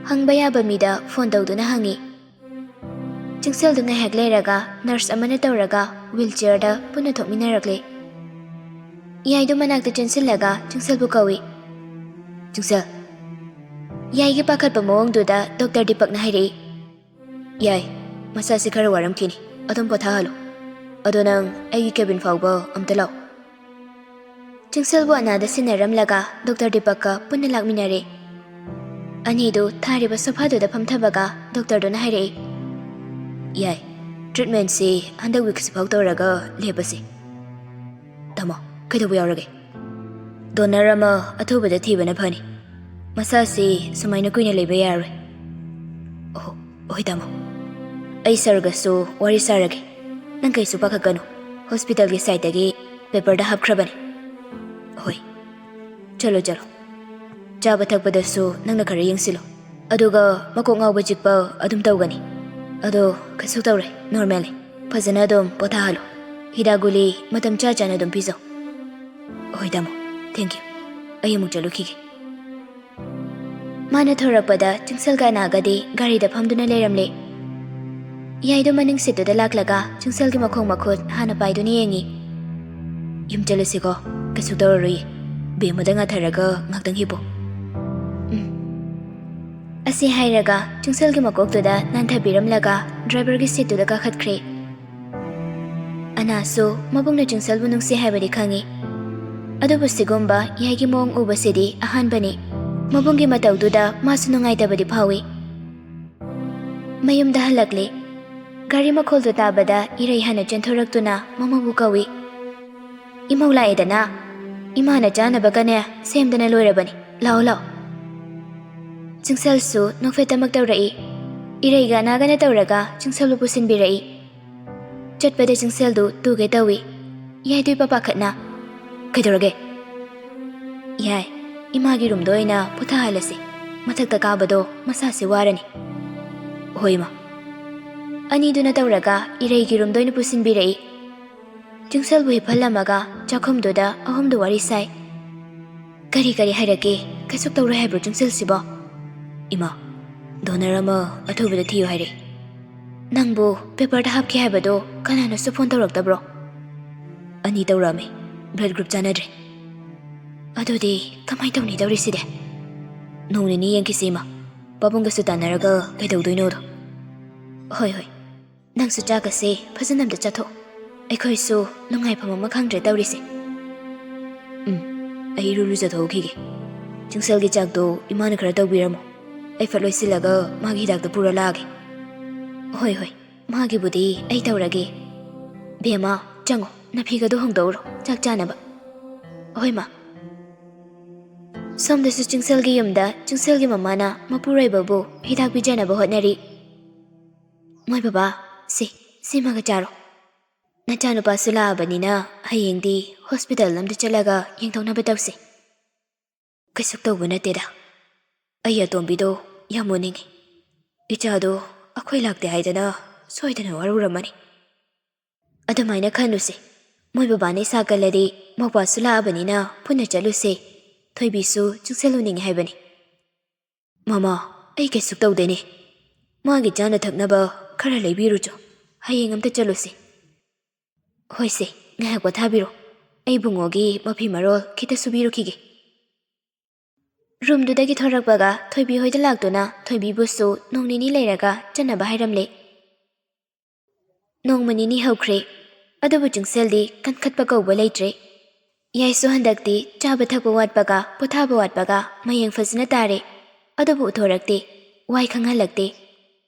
ꯍꯪꯕ ꯌꯥꯕ ꯃꯤꯗ ꯐꯣꯟ ꯇꯧꯗꯨꯅ ꯍꯪꯉꯤ꯫ ꯆꯤꯡꯁꯦꯜꯗꯨ ꯉꯥꯏꯍꯥꯛ ꯂꯩꯔꯒ ꯅꯔꯁ ꯑꯃꯅ ꯇꯧꯔꯒ ꯋꯤꯜ ꯆꯤꯌꯔꯗ ꯄꯨꯟꯅ ꯊꯣꯛꯃꯤꯟꯅꯔꯛꯂꯦ꯫ ꯌꯥꯏꯗꯨ ꯃꯅꯥꯛꯇ ꯆꯦꯟꯁꯤꯜꯂꯒ ꯆꯤꯡꯁꯦꯜꯕꯨ ꯀꯧꯏ꯫ ꯆꯤꯡꯁꯦꯜ꯫ ꯌꯥꯏꯒꯤ ꯄꯥꯈꯠꯄ ꯃꯑꯣꯡꯗꯨꯗ ꯗꯣꯛꯇꯔ ꯗꯤꯄꯛꯅ ꯍꯥꯏꯔꯛꯏ꯫ ꯌꯥꯏ, ꯃꯁꯥꯁꯤ ꯈꯔ ꯋꯥꯔꯝꯈꯤꯅꯤ, ꯑꯗꯨꯝ ꯄꯣꯊꯥꯍꯜꯂꯨ꯫ ꯑꯗꯣ ꯅꯪ ꯑꯩꯒꯤ ꯀꯦꯕꯤꯟ ꯐꯥꯎꯕ ꯑꯝꯇ ꯂꯥꯛꯎ꯫ ꯆꯤꯡꯁꯦꯜꯕꯨ ꯑꯅꯥꯗ ꯁꯤꯟꯅꯔꯝꯂꯒ ꯗꯣꯛꯇꯔ ꯗꯤꯄꯛꯀ ꯄꯨꯟꯅ ꯂꯥꯛꯃꯤꯟꯅꯔꯦ꯫ ꯑꯅꯤꯗꯨ ꯊꯥꯔꯤꯕ ꯁꯣꯐꯥꯗꯨꯗ ꯐꯝꯊꯕꯒ ꯗꯣꯛꯇꯔꯗꯨꯅ ꯍꯥꯏꯔꯛꯏ꯫ ꯌꯥꯏ, ꯇ꯭ꯔꯤꯠꯃꯦꯟꯁꯤ ꯍꯟꯗꯛ ꯋꯤꯛꯁꯤ ꯐꯥꯎ ꯇꯧꯔꯒ ꯂꯦꯞꯄꯁꯤ꯫ ꯇꯥꯃꯣ, ꯀꯩꯗꯧꯕ ꯌꯥꯎꯔꯒꯦ? ꯗꯣꯅꯔ ꯑꯃ ꯑꯊꯨꯕꯗ ꯊꯤꯕꯅ ꯐꯅꯤ꯫ ꯃꯁꯥꯁꯤ ꯁꯨꯃꯥꯏꯅ ꯀꯨꯏꯅ ꯂꯩꯕ ꯌꯥꯔꯣꯏ꯫ ꯑꯣ, ꯍꯣꯏ ꯇꯥꯃꯣ꯫ ꯑꯩ ꯁꯥꯔꯒꯁꯨ ꯋꯥꯔꯤ ꯁꯥꯔꯒꯦ꯫ ꯅꯪ ꯀꯩꯁꯨ ꯄꯥꯈꯠꯀꯅꯨ꯫ ꯍꯣꯁꯄꯤꯇꯥꯜꯒꯤ ꯁꯥꯏꯠꯇꯒꯤ ꯄꯦꯄꯔꯗ ꯍꯥꯞꯈ꯭ꯔꯕꯅꯤ꯫ ꯍꯣꯏ꯫ ꯆꯠꯂꯣ, ꯆꯠꯂꯣ꯫ ꯆꯥꯕ ꯊꯛꯄꯗꯁꯨ ꯅꯪꯅ ꯈꯔ ꯌꯦꯡꯁꯤꯜꯂꯨ꯫ ꯑꯗꯨꯒ ꯃꯀꯣꯛ ꯉꯥꯎꯕ ꯆꯤꯛꯄ ꯑꯗꯨꯝ ꯇꯧꯒꯅꯤ꯫ ꯑꯗꯣ ꯀꯩꯁꯨ ꯇꯧꯔꯣꯏ, ꯅꯣꯔꯃꯦꯜꯅꯤ꯫ ꯐꯖꯅ ꯑꯗꯨꯝ ꯄꯣꯊꯥꯍꯜꯂꯨ꯫ ꯍꯤꯗꯥꯛ ꯒꯨꯂꯤ ꯃꯇꯝ ꯆꯥ ꯆꯥꯅ ꯑꯗꯨꯝ ꯄꯤꯖꯧ꯫ ꯍꯣꯏ ꯇꯥꯃꯣ, ꯊꯦꯡꯀ꯭ꯌꯨ꯫ ꯑꯩ ꯑꯃꯨꯛ ꯆꯠꯂꯨꯈꯤꯒꯦ꯫ ꯃꯥꯅ ꯊꯣꯔꯛꯄꯗ ꯆꯤꯡꯁꯜꯒ ꯑꯅꯥꯒꯗꯤ ꯒꯥꯔꯤꯗ ꯐꯝꯗꯨꯅ ꯂꯩꯔꯝꯂꯦ꯫ ꯌꯥꯏꯗꯣ ꯃꯅꯤꯡ ꯁꯤꯠꯇꯨꯗ ꯂꯥꯛꯂꯒ ꯆꯤꯡꯁꯜꯒꯤ ꯃꯈꯣꯡ ꯃꯈꯨꯠ ꯍꯥꯟꯅ ꯄꯥꯏꯗꯨꯅ ꯌꯦꯡꯉꯤ꯫ "ꯌꯨꯝ ꯆꯠꯂꯁꯤꯀꯣ, ꯀꯩꯁꯨ ꯇꯧꯔꯔꯣꯏꯌꯦ꯫ ꯕꯦꯝꯃꯗ ꯉꯥꯊꯔꯒ ꯉꯥꯛꯇꯪ ꯍꯤꯞꯄꯣ꯫" "ꯎꯝ꯫" ꯑꯁꯤ ꯍꯥꯏꯔꯒ ꯆꯤꯡꯁꯜꯒꯤ ꯃꯀꯣꯛꯇꯨꯗ ꯅꯥꯟꯊꯕꯤꯔꯝꯂꯒ ꯗ꯭ꯔꯥꯏꯚꯔꯒꯤ ꯁꯤꯠꯇꯨꯗ ꯀꯥꯈꯠꯈ꯭ꯔꯦ꯫ ꯑꯅꯥꯁꯨ ꯃꯕꯨꯡꯅ ꯆꯤꯡꯁꯜꯕꯨ ꯅꯨꯡꯁꯤ ꯍꯥꯏꯕꯗꯤ ꯈꯪꯉꯤ꯫ ꯑꯗꯨꯕꯨ ꯁꯤꯒꯨꯝꯕ ꯌꯥꯏꯒꯤ ꯃꯑꯣꯡ ꯎꯕꯁꯤꯗꯤ ꯑꯍꯥꯟꯕꯅꯤ꯫ ꯃꯕꯨꯡꯒꯤ ꯃꯇꯧꯗꯨꯗ ꯃꯥꯁꯨ ꯅꯨꯡꯉꯥꯏꯇꯕꯗꯤ ꯐꯥꯎꯏ꯫ ꯃꯌꯨꯝꯗ ꯍꯜꯂꯛꯂꯦ꯫ ꯒꯥꯔꯤ ꯃꯈꯣꯜꯗꯨ ꯇꯥꯕꯗ ꯏꯔꯩ ꯍꯥꯟꯅ ꯆꯦꯟꯊꯣꯔꯛꯇꯨꯅ ꯃꯃꯧꯕꯨ ꯀꯧꯏ꯫ "ꯏꯃꯧ ꯂꯥꯛꯑꯦꯗꯅ, ꯏꯃꯥꯅ ꯆꯥꯅꯕꯒꯅꯦ ꯁꯦꯝꯗꯅ ꯂꯣꯏꯔꯕꯅꯤ꯫ ꯂꯥꯛꯑꯣ, ꯂꯥꯛꯑꯣ꯫" ꯆꯤꯡꯁꯜꯁꯨ ꯅꯣꯛꯐꯦꯠꯇꯃꯛ ꯇꯧꯔꯛꯏ꯫ ꯏꯔꯩꯒ ꯑꯅꯥꯒꯅ ꯇꯧꯔꯒ ꯆꯤꯡꯁꯜꯕꯨ ꯄꯨꯁꯤꯟꯕꯤꯔꯛꯏ꯫ ꯆꯠꯄꯗ ꯆꯤꯡꯁꯜꯗꯨ ꯇꯨꯒꯦ ꯇꯧꯏ꯫ ꯌꯥꯏꯗꯣ ꯏꯄꯥ ꯄꯥꯈꯠꯅ, "ꯀꯩꯗꯧꯔꯒꯦ?" "ꯌꯥꯏ, ꯏꯃꯥꯒꯤ ꯔꯨꯝꯗ ꯑꯣꯏꯅ ꯄꯣꯊꯥꯍꯜꯂꯁꯤ꯫ ꯃꯊꯛꯇ ꯀꯥꯕꯗꯣ ꯃꯁꯥꯁꯦ ꯋꯥꯔꯅꯤ꯫" "ꯍꯣꯏ, ꯏꯃꯥ꯫" ꯑꯅꯤꯗꯨꯅ ꯇꯧꯔꯒ ꯏꯔꯩꯒꯤ ꯔꯨꯝꯗ ꯑꯣꯏꯅ ꯄꯨꯁꯤꯟꯕꯤꯔꯛꯏ꯫ ꯆꯤꯡꯁꯜꯕꯨ ꯍꯤꯞꯍꯜꯂꯝꯃꯒ ꯆꯥꯛꯈꯨꯝꯗꯨꯗ ꯑꯍꯨꯝꯗꯨ ꯋꯥꯔꯤ ꯁꯥꯏ꯫ "ꯀꯔꯤ ꯀꯔꯤ ꯍꯥꯏꯔꯛꯀꯦ? ꯀꯩꯁꯨ ꯇꯧꯔꯣꯏ ꯍꯥꯏꯕ꯭ꯔꯣ ꯆꯤꯡꯁꯜꯁꯤꯕꯣ?" "ꯏꯃꯥ, ꯗꯣꯅꯔ ꯑꯃ ꯑꯊꯨꯕꯗ ꯊꯤꯌꯨ ꯍꯥꯏꯔꯛꯏ꯫" "ꯅꯪꯕꯨ ꯄꯦꯄꯔꯗ ꯍꯥꯞꯀꯦ ꯍꯥꯏꯕꯗꯣ ꯀꯅꯥꯅꯁꯨ ꯐꯣꯟ ꯇꯧꯔꯛꯇꯕ꯭ꯔꯣ?" "ꯑꯅꯤ ꯇꯧꯔꯛꯑꯝꯃꯤ, ꯕ꯭ꯂꯗ ꯒ꯭ꯔꯨꯞ ꯆꯥꯟꯅꯗ꯭ꯔꯦ꯫" "ꯑꯗꯨꯗꯤ ꯀꯃꯥꯏꯅ ꯇꯧꯅꯤ ꯇꯧꯔꯤꯁꯤꯗꯤ?" "ꯅꯣꯡ ꯅꯤꯅꯤ ꯌꯦꯡꯈꯤꯁꯤ ꯏꯃꯥ, ꯄꯥꯕꯨꯡꯒꯁꯨ ꯇꯥꯟꯅꯔꯒ ꯀꯩꯗꯧꯗꯣꯏꯅꯣꯗꯣ꯫" "ꯍꯣꯏ, ꯍꯣꯏ꯫ ꯅꯪꯁꯨ ꯆꯥꯛꯀꯁꯦ ꯐꯖꯅ ꯑꯝꯇ ꯆꯥꯊꯣꯛ꯫ ꯑꯩꯈꯣꯏꯁꯨ ꯅꯨꯡꯉꯥꯏꯐꯝ ꯑꯃ ꯈꯪꯗ꯭ꯔꯦ ꯇꯧꯔꯤꯁꯦ꯫" "ꯎꯝ, ꯑꯩ ꯏꯔꯨ ꯂꯨꯖꯊꯣꯛꯎꯈꯤꯒꯦ꯫ ꯆꯤꯡꯁꯜꯒꯤ ꯆꯥꯛꯇꯣ ꯏꯃꯥꯅ ꯈꯔ ꯇꯧꯕꯤꯔꯝꯃꯣ꯫ ꯑꯩ ꯐꯠ ꯂꯣꯏꯁꯤꯜꯂꯒ ꯃꯥꯒꯤ ꯍꯤꯗꯥꯛꯇꯣ ꯄꯨꯔ ꯂꯥꯛꯑꯒꯦ꯫" "ꯍꯣꯏ, ꯍꯣꯏ꯫ ꯃꯥꯒꯤꯕꯨꯗꯤ ꯑꯩ ꯇꯧꯔꯒꯦ꯫ ꯕꯦꯝꯃ, ꯆꯪꯉꯣ, ꯅꯐꯤꯒꯗꯣ ꯍꯣꯡꯗꯣꯛꯎꯔꯣ, ꯆꯥꯛ ꯆꯥꯅꯕ꯫" "ꯍꯣꯏ, ꯃꯥ꯫" ꯁꯣꯝꯗꯁꯨ ꯆꯤꯡꯁꯜꯒꯤ ꯌꯨꯝꯗ ꯆꯤꯡꯁꯜꯒꯤ ꯃꯃꯥꯅ ꯃꯄꯨꯔꯣꯏꯕꯕꯨ ꯍꯤꯗꯥꯛ ꯄꯤꯖꯅꯕ ꯍꯣꯠꯅꯔꯤ꯫ "ꯃꯣꯏ ꯕꯕꯥ, ꯁꯤ, ꯁꯤꯃꯒ ꯆꯥꯔꯣ꯫ ꯅꯆꯥꯅꯨꯄꯥꯁꯨ ꯂꯥꯛꯑꯕꯅꯤꯅ ꯍꯌꯦꯡꯗꯤ ꯍꯣꯁꯄꯤꯇꯥꯜ ꯑꯝꯗ ꯆꯠꯂꯒ ꯌꯦꯡꯊꯣꯛꯅꯕ ꯇꯧꯁꯤ꯫" "ꯀꯩꯁꯨ ꯇꯧꯕ ꯅꯠꯇꯦꯗ꯫ ꯑꯩ ꯑꯇꯣꯝꯕꯤꯗꯣ ꯌꯥꯝ ꯎꯅꯤꯡꯉꯤ꯫ ꯏꯆꯥꯗꯣ ꯑꯩꯈꯣꯏ ꯂꯥꯛꯇꯦ ꯍꯥꯏꯗꯅ ꯁꯣꯏꯗꯅ ꯋꯥꯔꯧꯔꯝꯃꯅꯤ꯫" "ꯑꯗꯨꯃꯥꯏꯅ ꯈꯟꯂꯨꯁꯦ꯫ ꯃꯣꯏ ꯕꯕꯥꯅ ꯏꯁꯥ ꯀꯜꯂꯗꯤ ꯃꯧꯄ꯭ꯋꯥꯁꯨ ꯂꯥꯛꯑꯕꯅꯤꯅ ꯄꯨꯟꯅ ꯆꯠꯂꯨꯁꯦ꯫ ꯊꯣꯏꯕꯤꯁꯨ ꯆꯤꯡꯁꯜ ꯎꯅꯤꯡꯉꯤ ꯍꯥꯏꯕꯅꯤ꯫" "ꯃꯃꯥ, ꯑꯩ ꯀꯩꯁꯨ ꯇꯧꯗꯦꯅꯦ꯫ ꯃꯥꯒꯤ ꯆꯥꯅ ꯊꯛꯅꯕ ꯈꯔ ꯂꯩꯕꯤꯔꯨꯆꯣ꯫ ꯍꯌꯦꯡ ꯑꯝꯇ ꯆꯠꯂꯨꯁꯤ꯫" "ꯍꯣꯏꯁꯦ, ꯉꯥꯏꯍꯥꯛ ꯄꯣꯊꯥꯕꯤꯔꯣ꯫ ꯑꯩ ꯕꯨꯡꯉꯣꯒꯤ ꯃꯐꯤ ꯃꯔꯣꯜ ꯈꯤꯇ ꯁꯨꯕꯤꯔꯨꯈꯤꯒꯦ꯫" ꯔꯨꯝꯗꯨꯗꯒꯤ ꯊꯣꯔꯛꯄꯒ ꯊꯣꯏꯕꯤ ꯍꯣꯏꯗ ꯂꯥꯛꯇꯨꯅ ꯊꯣꯏꯕꯤꯕꯨꯁꯨ ꯅꯣꯡ ꯅꯤꯅꯤ ꯂꯩꯔꯒ ꯆꯠꯅꯕ ꯍꯥꯏꯔꯝꯂꯦ꯫ ꯅꯣꯡꯃ ꯅꯤꯅꯤ ꯍꯧꯈ꯭ꯔꯦ, ꯑꯗꯨꯕꯨ ꯆꯤꯡꯁꯦꯜꯗꯤ ꯀꯟꯈꯠꯄ ꯀꯧꯕ ꯂꯩꯇ꯭ꯔꯦ꯫ ꯌꯥꯏꯁꯨ ꯍꯟꯗꯛꯇꯤ ꯆꯥꯕ ꯊꯛꯄ ꯋꯥꯠꯄꯒ ꯄꯣꯊꯥꯕ ꯋꯥꯠꯄꯒ ꯃꯌꯦꯡ ꯐꯖꯅ ꯇꯥꯔꯦ, ꯑꯗꯨꯕꯨ ꯎꯊꯣꯔꯛꯇꯦ, ꯋꯥꯏ ꯈꯪꯍꯜꯂꯛꯇꯦ꯫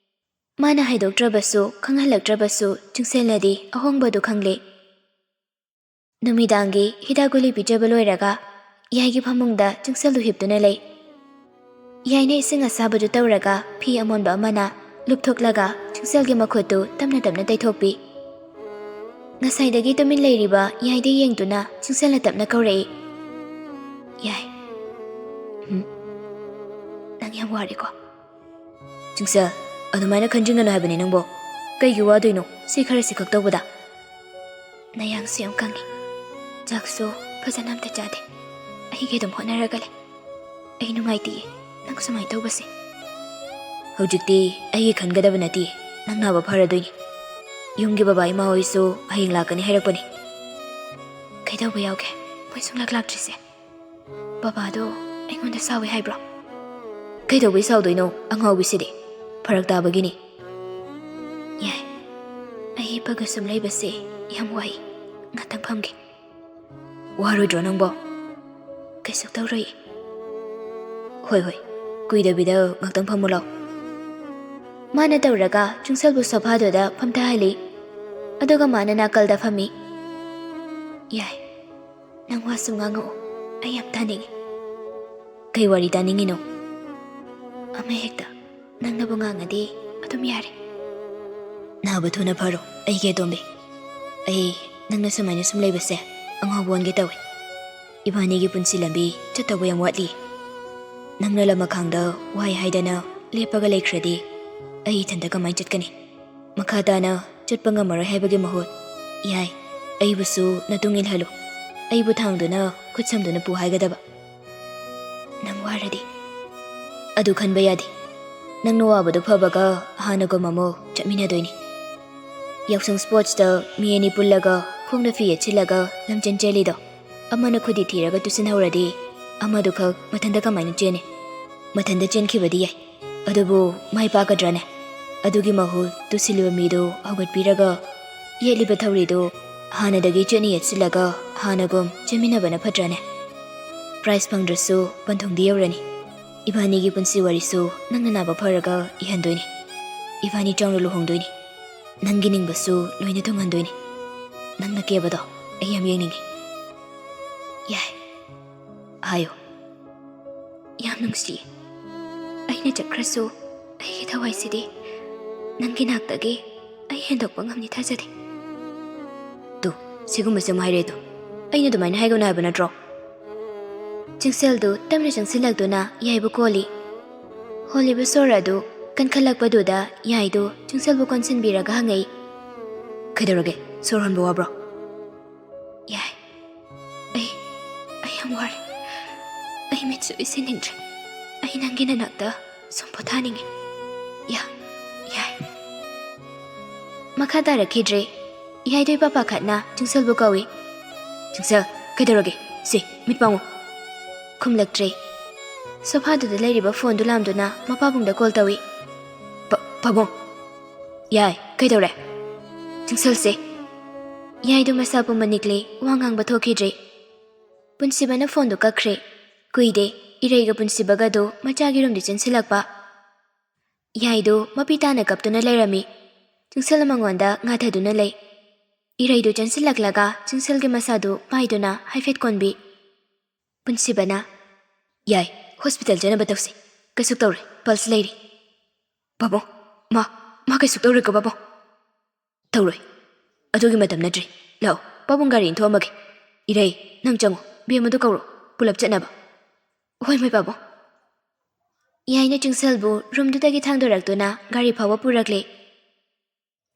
ꯃꯥꯅ ꯍꯥꯏꯗꯣꯛꯇ꯭ꯔꯕꯁꯨ, ꯈꯪꯍꯜꯂꯛꯇ꯭ꯔꯕꯁꯨ, ꯆꯤꯡꯁꯦꯜꯅꯗꯤ ꯑꯍꯣꯡꯕꯗꯨ ꯈꯪꯂꯦ꯫ ꯅꯨꯃꯤꯗꯥꯡꯒꯤ ꯍꯤꯗꯥꯛ ꯒꯨꯂꯤ ꯄꯤꯖꯕ ꯂꯣꯏꯔꯒ ꯌꯥꯏꯒꯤ ꯐꯃꯨꯡꯗ ꯆꯤꯡꯁꯦꯜꯗꯨ ꯍꯤꯞꯇꯨꯅ ꯂꯩ꯫ ꯌꯥꯏꯅ ꯏꯁꯤꯡ ꯑꯁꯥꯕꯗꯨ ꯇꯧꯔꯒ ꯐꯤ ꯑꯃꯣꯟꯕ ꯑꯃꯅ ꯂꯨꯞꯊꯣꯛꯂꯒ ꯆꯤꯡꯁꯦꯜꯒꯤ ꯃꯈꯨꯠꯇꯨ ꯇꯞꯅ ꯇꯞꯅ ꯇꯩꯊꯣꯛꯄꯤ꯫ ꯉꯁꯥꯏꯗꯒꯤ ꯇꯨꯃꯤꯟ ꯂꯩꯔꯤꯕ ꯌꯥꯏꯗ ꯌꯦꯡꯗꯨꯅ ꯆꯤꯡꯁꯦꯜꯅ ꯇꯞꯅ ꯀꯧꯔꯛꯏ, "ꯌꯥꯏ, ꯎꯝ, ꯅꯪ ꯌꯥꯝ ꯋꯥꯔꯦꯀꯣ?" "ꯆꯤꯡꯁꯦꯜ, ꯑꯗꯨꯃꯥꯏꯅ ꯈꯟꯖꯤꯟꯒꯅꯨ ꯍꯥꯏꯕꯅꯤ ꯅꯪꯕꯣ꯫ ꯀꯩꯒꯤ ꯋꯥꯗꯣꯏꯅꯣ ꯁꯤ ꯈꯔꯁꯤ ꯈꯛ ꯇꯧꯕꯗ?" "ꯅꯌꯥꯡꯁꯨ ꯌꯥꯝ ꯀꯪꯉꯤ, ꯆꯥꯛꯁꯨ ꯐꯖꯅ ꯑꯝꯇ ꯆꯥꯗꯦ꯫ ꯑꯩꯒꯤ ꯑꯗꯨꯝ ꯍꯣꯠꯅꯔꯒ ꯂꯩ꯫ ꯑꯩ ꯅꯨꯡꯉꯥꯏꯇꯤꯌꯦ ꯅꯪ ꯁꯨꯃꯥꯏꯅ ꯇꯧꯕꯁꯦ꯫" "ꯍꯧꯖꯤꯛꯇꯤ ꯑꯩꯒꯤ ꯈꯟꯒꯗꯕ ꯅꯠꯇꯦ, ꯅꯪ ꯅꯥꯕ ꯐꯔꯗꯣꯏꯅꯤ꯫ ꯌꯨꯝꯒꯤ ꯕꯕꯥ ꯏꯃꯥ ꯍꯣꯏꯁꯨ ꯍꯌꯦꯡ ꯂꯥꯛꯀꯅꯤ ꯍꯥꯏꯔꯛꯄꯅꯤ꯫" "ꯀꯩꯗꯧꯕ ꯌꯥꯎꯒꯦ ꯃꯣꯏ ꯁꯨꯡꯂꯥꯛ ꯂꯥꯛꯇ꯭ꯔꯤꯁꯦ? ꯕꯕꯥꯗꯣ ꯑꯩꯉꯣꯟꯗ ꯁꯥꯎꯏ ꯍꯥꯏꯕ꯭ꯔꯣ?" "ꯀꯩꯗꯧꯕꯩ ꯁꯥꯎꯗꯣꯏꯅꯣ? ꯑꯉꯥꯎꯕꯤꯁꯤꯗꯤ꯫ ꯐꯔꯛ ꯇꯥꯕꯒꯤꯅꯤ꯫" "ꯌꯥꯏ, ꯑꯩ ꯍꯤꯞꯄꯒ ꯁꯨꯝ ꯂꯩꯕꯁꯦ ꯌꯥꯝ ꯋꯥꯏ꯫ ꯉꯥꯛꯇꯪ ꯐꯝꯒꯦ꯫" "ꯋꯥꯔꯣꯏꯗ꯭ꯔꯣ ꯅꯪꯕꯣ?" "ꯀꯩꯁꯨ ꯇꯧꯔꯣꯏ꯫" "ꯍꯣꯏ, ꯍꯣꯏ, ꯀꯨꯏꯗꯕꯤꯗ ꯉꯥꯛꯇꯪ ꯐꯝꯃꯨ ꯂꯥꯎ꯫" ꯃꯥꯅ ꯇꯧꯔꯒ ꯆꯤꯡꯁꯦꯜꯕꯨ ꯁꯣꯐꯥꯗꯨꯗ ꯐꯝꯊꯍꯜꯂꯤ꯫ ꯑꯗꯨꯒ ꯃꯥꯅ ꯅꯥꯀꯜꯗ ꯐꯝꯃꯤ꯫ "ꯌꯥꯏ, ꯅꯪ ꯋꯥꯁꯨ ꯉꯥꯡꯉꯛꯑꯣ, ꯑꯩ ꯌꯥꯝ ꯇꯥꯅꯤꯡꯉꯤ꯫" "ꯀꯩ ꯋꯥꯔꯤ ꯇꯥꯅꯤꯡꯉꯤꯅꯣ?" "ꯑꯃ ꯍꯦꯛꯇ, ꯅꯪꯅꯕꯨ ꯉꯥꯡꯉꯗꯤ ꯑꯗꯨꯝ ꯌꯥꯔꯦ꯫" "ꯅꯥꯕ ꯊꯨꯅ ꯐꯔꯣ, ꯑꯩꯒꯤ ꯑꯇꯣꯝꯕꯤ꯫ ꯑꯩ ꯅꯪꯅ ꯁꯨꯃꯥꯏꯅ ꯁꯨꯝ ꯂꯩꯕꯁꯦ ꯑꯉꯥꯎꯕ ꯑꯣꯟꯒꯦ ꯇꯧꯏ꯫ ꯏꯕꯥꯅꯤꯒꯤ ꯄꯨꯟꯁꯤ ꯂꯝꯕꯤ ꯆꯠꯇꯧꯕ ꯌꯥꯝ ꯋꯥꯠꯂꯤ꯫ ꯅꯪꯅ ꯂꯃꯈꯥꯡꯗ ꯋꯥꯏ ꯍꯥꯏꯗꯅ ꯂꯦꯞꯄꯒ ꯂꯩꯈ꯭ꯔꯗꯤ ꯑꯩ ꯏꯊꯟꯇ ꯀꯃꯥꯏꯅ ꯆꯠꯀꯅꯤ? ꯃꯈꯥ ꯇꯥꯅ ꯆꯠꯄ ꯉꯝꯃꯔꯣꯏ ꯍꯥꯏꯕꯒꯤ ꯃꯍꯨꯠ, ꯌꯥꯏ, ꯑꯩꯕꯨꯁꯨ ꯅꯇꯨꯡ ꯏꯜꯍꯜꯂꯨ꯫ ꯑꯩꯕꯨ ꯊꯥꯡꯗꯨꯅ ꯈꯨꯠ ꯁꯝꯗꯨꯅ ꯄꯨ ꯍꯥꯏꯒꯗꯕ꯫ ꯅꯪ ꯋꯥꯔꯗꯤ?" ꯑꯗꯨ ꯈꯟꯕ ꯌꯥꯗꯦ꯫ ꯅꯪꯅ ꯋꯥꯕꯗꯨ ꯐꯕꯒ ꯍꯥꯟꯅꯒꯨꯝ ꯑꯃꯨꯛ ꯆꯠꯃꯤꯟꯅꯗꯣꯏꯅꯤ꯫ ꯌꯥꯎꯁꯪ ꯁ꯭ꯄꯣꯔꯠꯁꯇ ꯃꯤ ꯑꯅꯤ ꯄꯨꯜꯂꯒ ꯈꯣꯡꯗ ꯐꯤ ꯌꯦꯠꯁꯤꯜꯂꯒ ꯂꯝꯖꯦꯟ ꯆꯦꯜꯂꯤꯗꯣ, ꯑꯃꯅ ꯈꯨꯗꯤ ꯊꯤꯔꯒ ꯇꯨꯁꯤꯟꯍꯧꯔꯗꯤ ꯑꯃꯗꯨꯈꯛ ꯃꯊꯟꯇ ꯀꯃꯥꯏꯅ ꯆꯦꯟꯅꯤ? ꯃꯊꯟꯇ ꯆꯦꯟꯈꯤꯕꯗꯤ ꯌꯥꯏ, ꯑꯗꯨꯕꯨ ꯃꯥꯏ ꯄꯥꯛꯀꯗ꯭ꯔꯅꯦ? ꯑꯗꯨꯒꯤ ꯃꯍꯨꯠ ꯇꯨꯁꯤꯜꯂꯤꯕ ꯃꯤꯗꯨ ꯍꯧꯒꯠꯄꯤꯔꯒ ꯌꯦꯠꯂꯤꯕ ꯊꯧꯔꯤꯗꯨ ꯍꯥꯟꯅꯗꯒꯤ ꯆꯦꯠꯅ ꯌꯦꯠꯁꯤꯜꯂꯒ ꯍꯥꯟꯅꯒꯨꯝ ꯆꯦꯟꯃꯤꯟꯅꯕꯅ ꯐꯠꯇ꯭ꯔꯅꯦ? ꯄ꯭ꯔꯥꯏꯖ ꯐꯪꯗ꯭ꯔꯁꯨ ꯄꯟꯊꯨꯡꯗꯤ ꯌꯧꯔꯅꯤ꯫ ꯏꯕꯥꯅꯤꯒꯤ ꯄꯨꯟꯁꯤ ꯋꯥꯔꯤꯁꯨ ꯅꯪꯅ ꯅꯥꯕ ꯐꯔꯒ ꯏꯍꯟꯗꯣꯏꯅꯤ꯫ ꯏꯕꯥꯅꯤ ꯆꯥꯎꯅ ꯂꯨꯍꯣꯡꯗꯣꯏꯅꯤ꯫ ꯅꯪꯒꯤ ꯅꯤꯡꯕꯁꯨ ꯂꯣꯏꯅ ꯊꯨꯡꯍꯟꯗꯣꯏꯅꯤ꯫ ꯅꯪꯅ ꯀꯦꯕꯗꯣ ꯑꯩ ꯌꯥꯝ ꯌꯦꯡꯅꯤꯡꯉꯤ꯫ ꯌꯥꯏ꯫ ꯍꯥꯏꯌꯨ꯫ ꯌꯥꯝ ꯅꯨꯡꯁꯤ꯫ ꯑꯩꯅ ꯆꯠꯈ꯭ꯔꯁꯨ ꯑꯩꯒꯤ ꯊꯋꯥꯏꯁꯤꯗꯤ ꯅꯪꯒꯤ ꯅꯥꯛꯇꯒꯤ ꯑꯩ ꯍꯦꯟꯗꯣꯛꯄ ꯉꯝꯅꯤ ꯊꯥꯖꯗꯦ꯫ ꯇꯨ, ꯁꯤꯒꯨꯝꯕꯁꯦ ꯑꯃꯨꯛ ꯍꯥꯏꯔꯛꯑꯦ ꯇꯨ꯫ ꯑꯩꯅ ꯑꯗꯨꯃꯥꯏꯅ ꯍꯥꯏꯒꯅꯨ ꯍꯥꯏꯕ ꯅꯠꯇ꯭ꯔꯣ? ꯆꯤꯡꯁꯦꯜꯗꯨ ꯇꯞꯅ ꯆꯪꯁꯤꯜꯂꯛꯇꯨꯅ ꯌꯥꯏꯕꯨ ꯀꯣꯜꯂꯤ꯫ ꯍꯣꯜꯂꯤꯕ ꯁꯣꯔ ꯑꯗꯨ ꯀꯟꯈꯠꯂꯛꯄꯗꯨꯗ ꯌꯥꯏꯗꯨ ꯆꯤꯡꯁꯦꯜꯕꯨ ꯀꯣꯟꯁꯤꯟꯕꯤꯔꯒ ꯍꯪꯉꯛꯏ꯫ ꯀꯩꯗꯧꯔꯒꯦ? ꯁꯣꯔ ꯍꯣꯟꯕ ꯋꯥꯕ꯭ꯔꯣ? ꯌꯥꯏ꯫ ꯑꯩ, ꯑꯩ ꯌꯥꯝ ꯋꯥꯔꯦ꯫ ꯑꯩ ꯃꯤꯠꯁꯨ ꯎꯏꯁꯤꯟꯅꯤꯡꯗ꯭ꯔꯦ꯫ ꯑꯩ ꯅꯪꯒꯤ ꯅꯅꯥꯛꯇ ꯁꯨꯝ ꯄꯣꯊꯥꯅꯤꯡꯉꯤ꯫ ꯌꯥ, ꯌꯥꯏ꯫ ꯃꯈꯥ ꯇꯥꯔꯛꯈꯤꯗ꯭ꯔꯦ꯫ ꯌꯥꯏꯗꯣ ꯏꯄꯥ ꯄꯥꯈꯠꯅ ꯆꯤꯡꯁꯦꯜꯕꯨ ꯀꯧꯏ꯫ ꯆꯤꯡꯁꯦꯜ, ꯀꯩꯗꯧꯔꯒꯦ? ꯁꯤ, ꯃꯤꯠ ꯄꯥꯡꯉꯨ꯫ ꯈꯨꯝꯂꯛꯇ꯭ꯔꯦ꯫ ꯁꯣꯐꯥꯗꯨꯗ ꯂꯩꯔꯤꯕ ꯐꯣꯟꯗꯨ ꯂꯥꯝꯗꯨꯅ ꯃꯄꯥꯕꯨꯡꯗ ꯀꯣꯜ ꯇꯧꯏ꯫ "ꯄ-, ꯄꯥꯕꯨꯡ!" "ꯌꯥꯏ, ꯀꯩꯗꯧꯔꯦ?" "ꯆꯤꯡꯁꯦꯜꯁꯦ!" ꯌꯥꯏꯗꯣ ꯃꯁꯥ ꯄꯨꯝꯕ ꯅꯤꯛꯂꯦ, ꯋꯥ ꯉꯥꯡꯕ ꯊꯣꯛꯈꯤꯗ꯭ꯔꯦ꯫ ꯄꯨꯟꯁꯤꯕꯅ ꯐꯣꯟꯗꯨ ꯀꯛꯈ꯭ꯔꯦ꯫ ꯀꯨꯏꯗꯦ, ꯏꯔꯩꯒ ꯄꯨꯟꯁꯤꯕꯒꯗꯨ ꯃꯆꯥꯒꯤ ꯔꯨꯝꯗ ꯆꯦꯟꯁꯤꯜꯂꯛꯄ꯫ ꯌꯥꯏꯗꯨ ꯃꯄꯤ ꯇꯥꯅ ꯀꯞꯇꯨꯅ ꯂꯩꯔꯝꯃꯤ꯫ ꯆꯤꯡꯁꯦꯜ ꯃꯉꯣꯟꯗ ꯉꯥꯊꯗꯨꯅ ꯂꯩ꯫ ꯏꯔꯩꯗꯨ ꯆꯦꯟꯁꯤꯜꯂꯛꯂꯒ ꯆꯤꯡꯁꯦꯜꯒꯤ ꯃꯁꯥꯗꯨ ꯄꯥꯏꯗꯨꯅ ꯍꯥꯏꯐꯦꯠ ꯀꯣꯟꯕꯤ꯫ ꯄꯨꯟꯁꯤꯕꯅ, "ꯌꯥꯏ, ꯍꯣꯁꯄꯤꯇꯥꯜ ꯆꯠꯅꯕ ꯇꯧꯁꯤ꯫ ꯀꯩꯁꯨ ꯇꯧꯔꯣꯏ, ꯄꯜꯁ ꯂꯩꯔꯤ꯫" "ꯄꯥꯕꯨꯡ, ꯃꯥ, ꯃꯥ ꯀꯩꯁꯨ ꯇꯧꯔꯣꯏꯀꯣ ꯄꯥꯕꯨꯡ?" "ꯇꯧꯔꯣꯏ꯫ ꯑꯗꯨꯒꯤ ꯃꯇꯝ ꯅꯠꯇ꯭ꯔꯤ꯫ ꯂꯥꯛꯑꯣ, ꯄꯥꯕꯨꯡ ꯒꯥꯔꯤ ꯏꯟꯊꯣꯛꯑꯝꯃꯒꯦ꯫ ꯏꯔꯩ, ꯅꯪ ꯆꯪꯉꯣ, ꯕꯦꯝꯃꯗꯨ ꯀꯧꯔꯣ, ꯄꯨꯂꯞ ꯆꯠꯅꯕ꯫" "ꯍꯣꯏ, ꯃꯣꯏ ꯄꯥꯕꯨꯡ꯫" ꯌꯥꯏꯅ ꯆꯤꯡꯁꯦꯜꯕꯨ ꯔꯨꯝꯗꯨꯗꯒꯤ ꯊꯥꯡꯗꯣꯔꯛꯇꯨꯅ ꯒꯥꯔꯤ ꯐꯥꯎꯕ ꯄꯨꯔꯛꯂꯦ꯫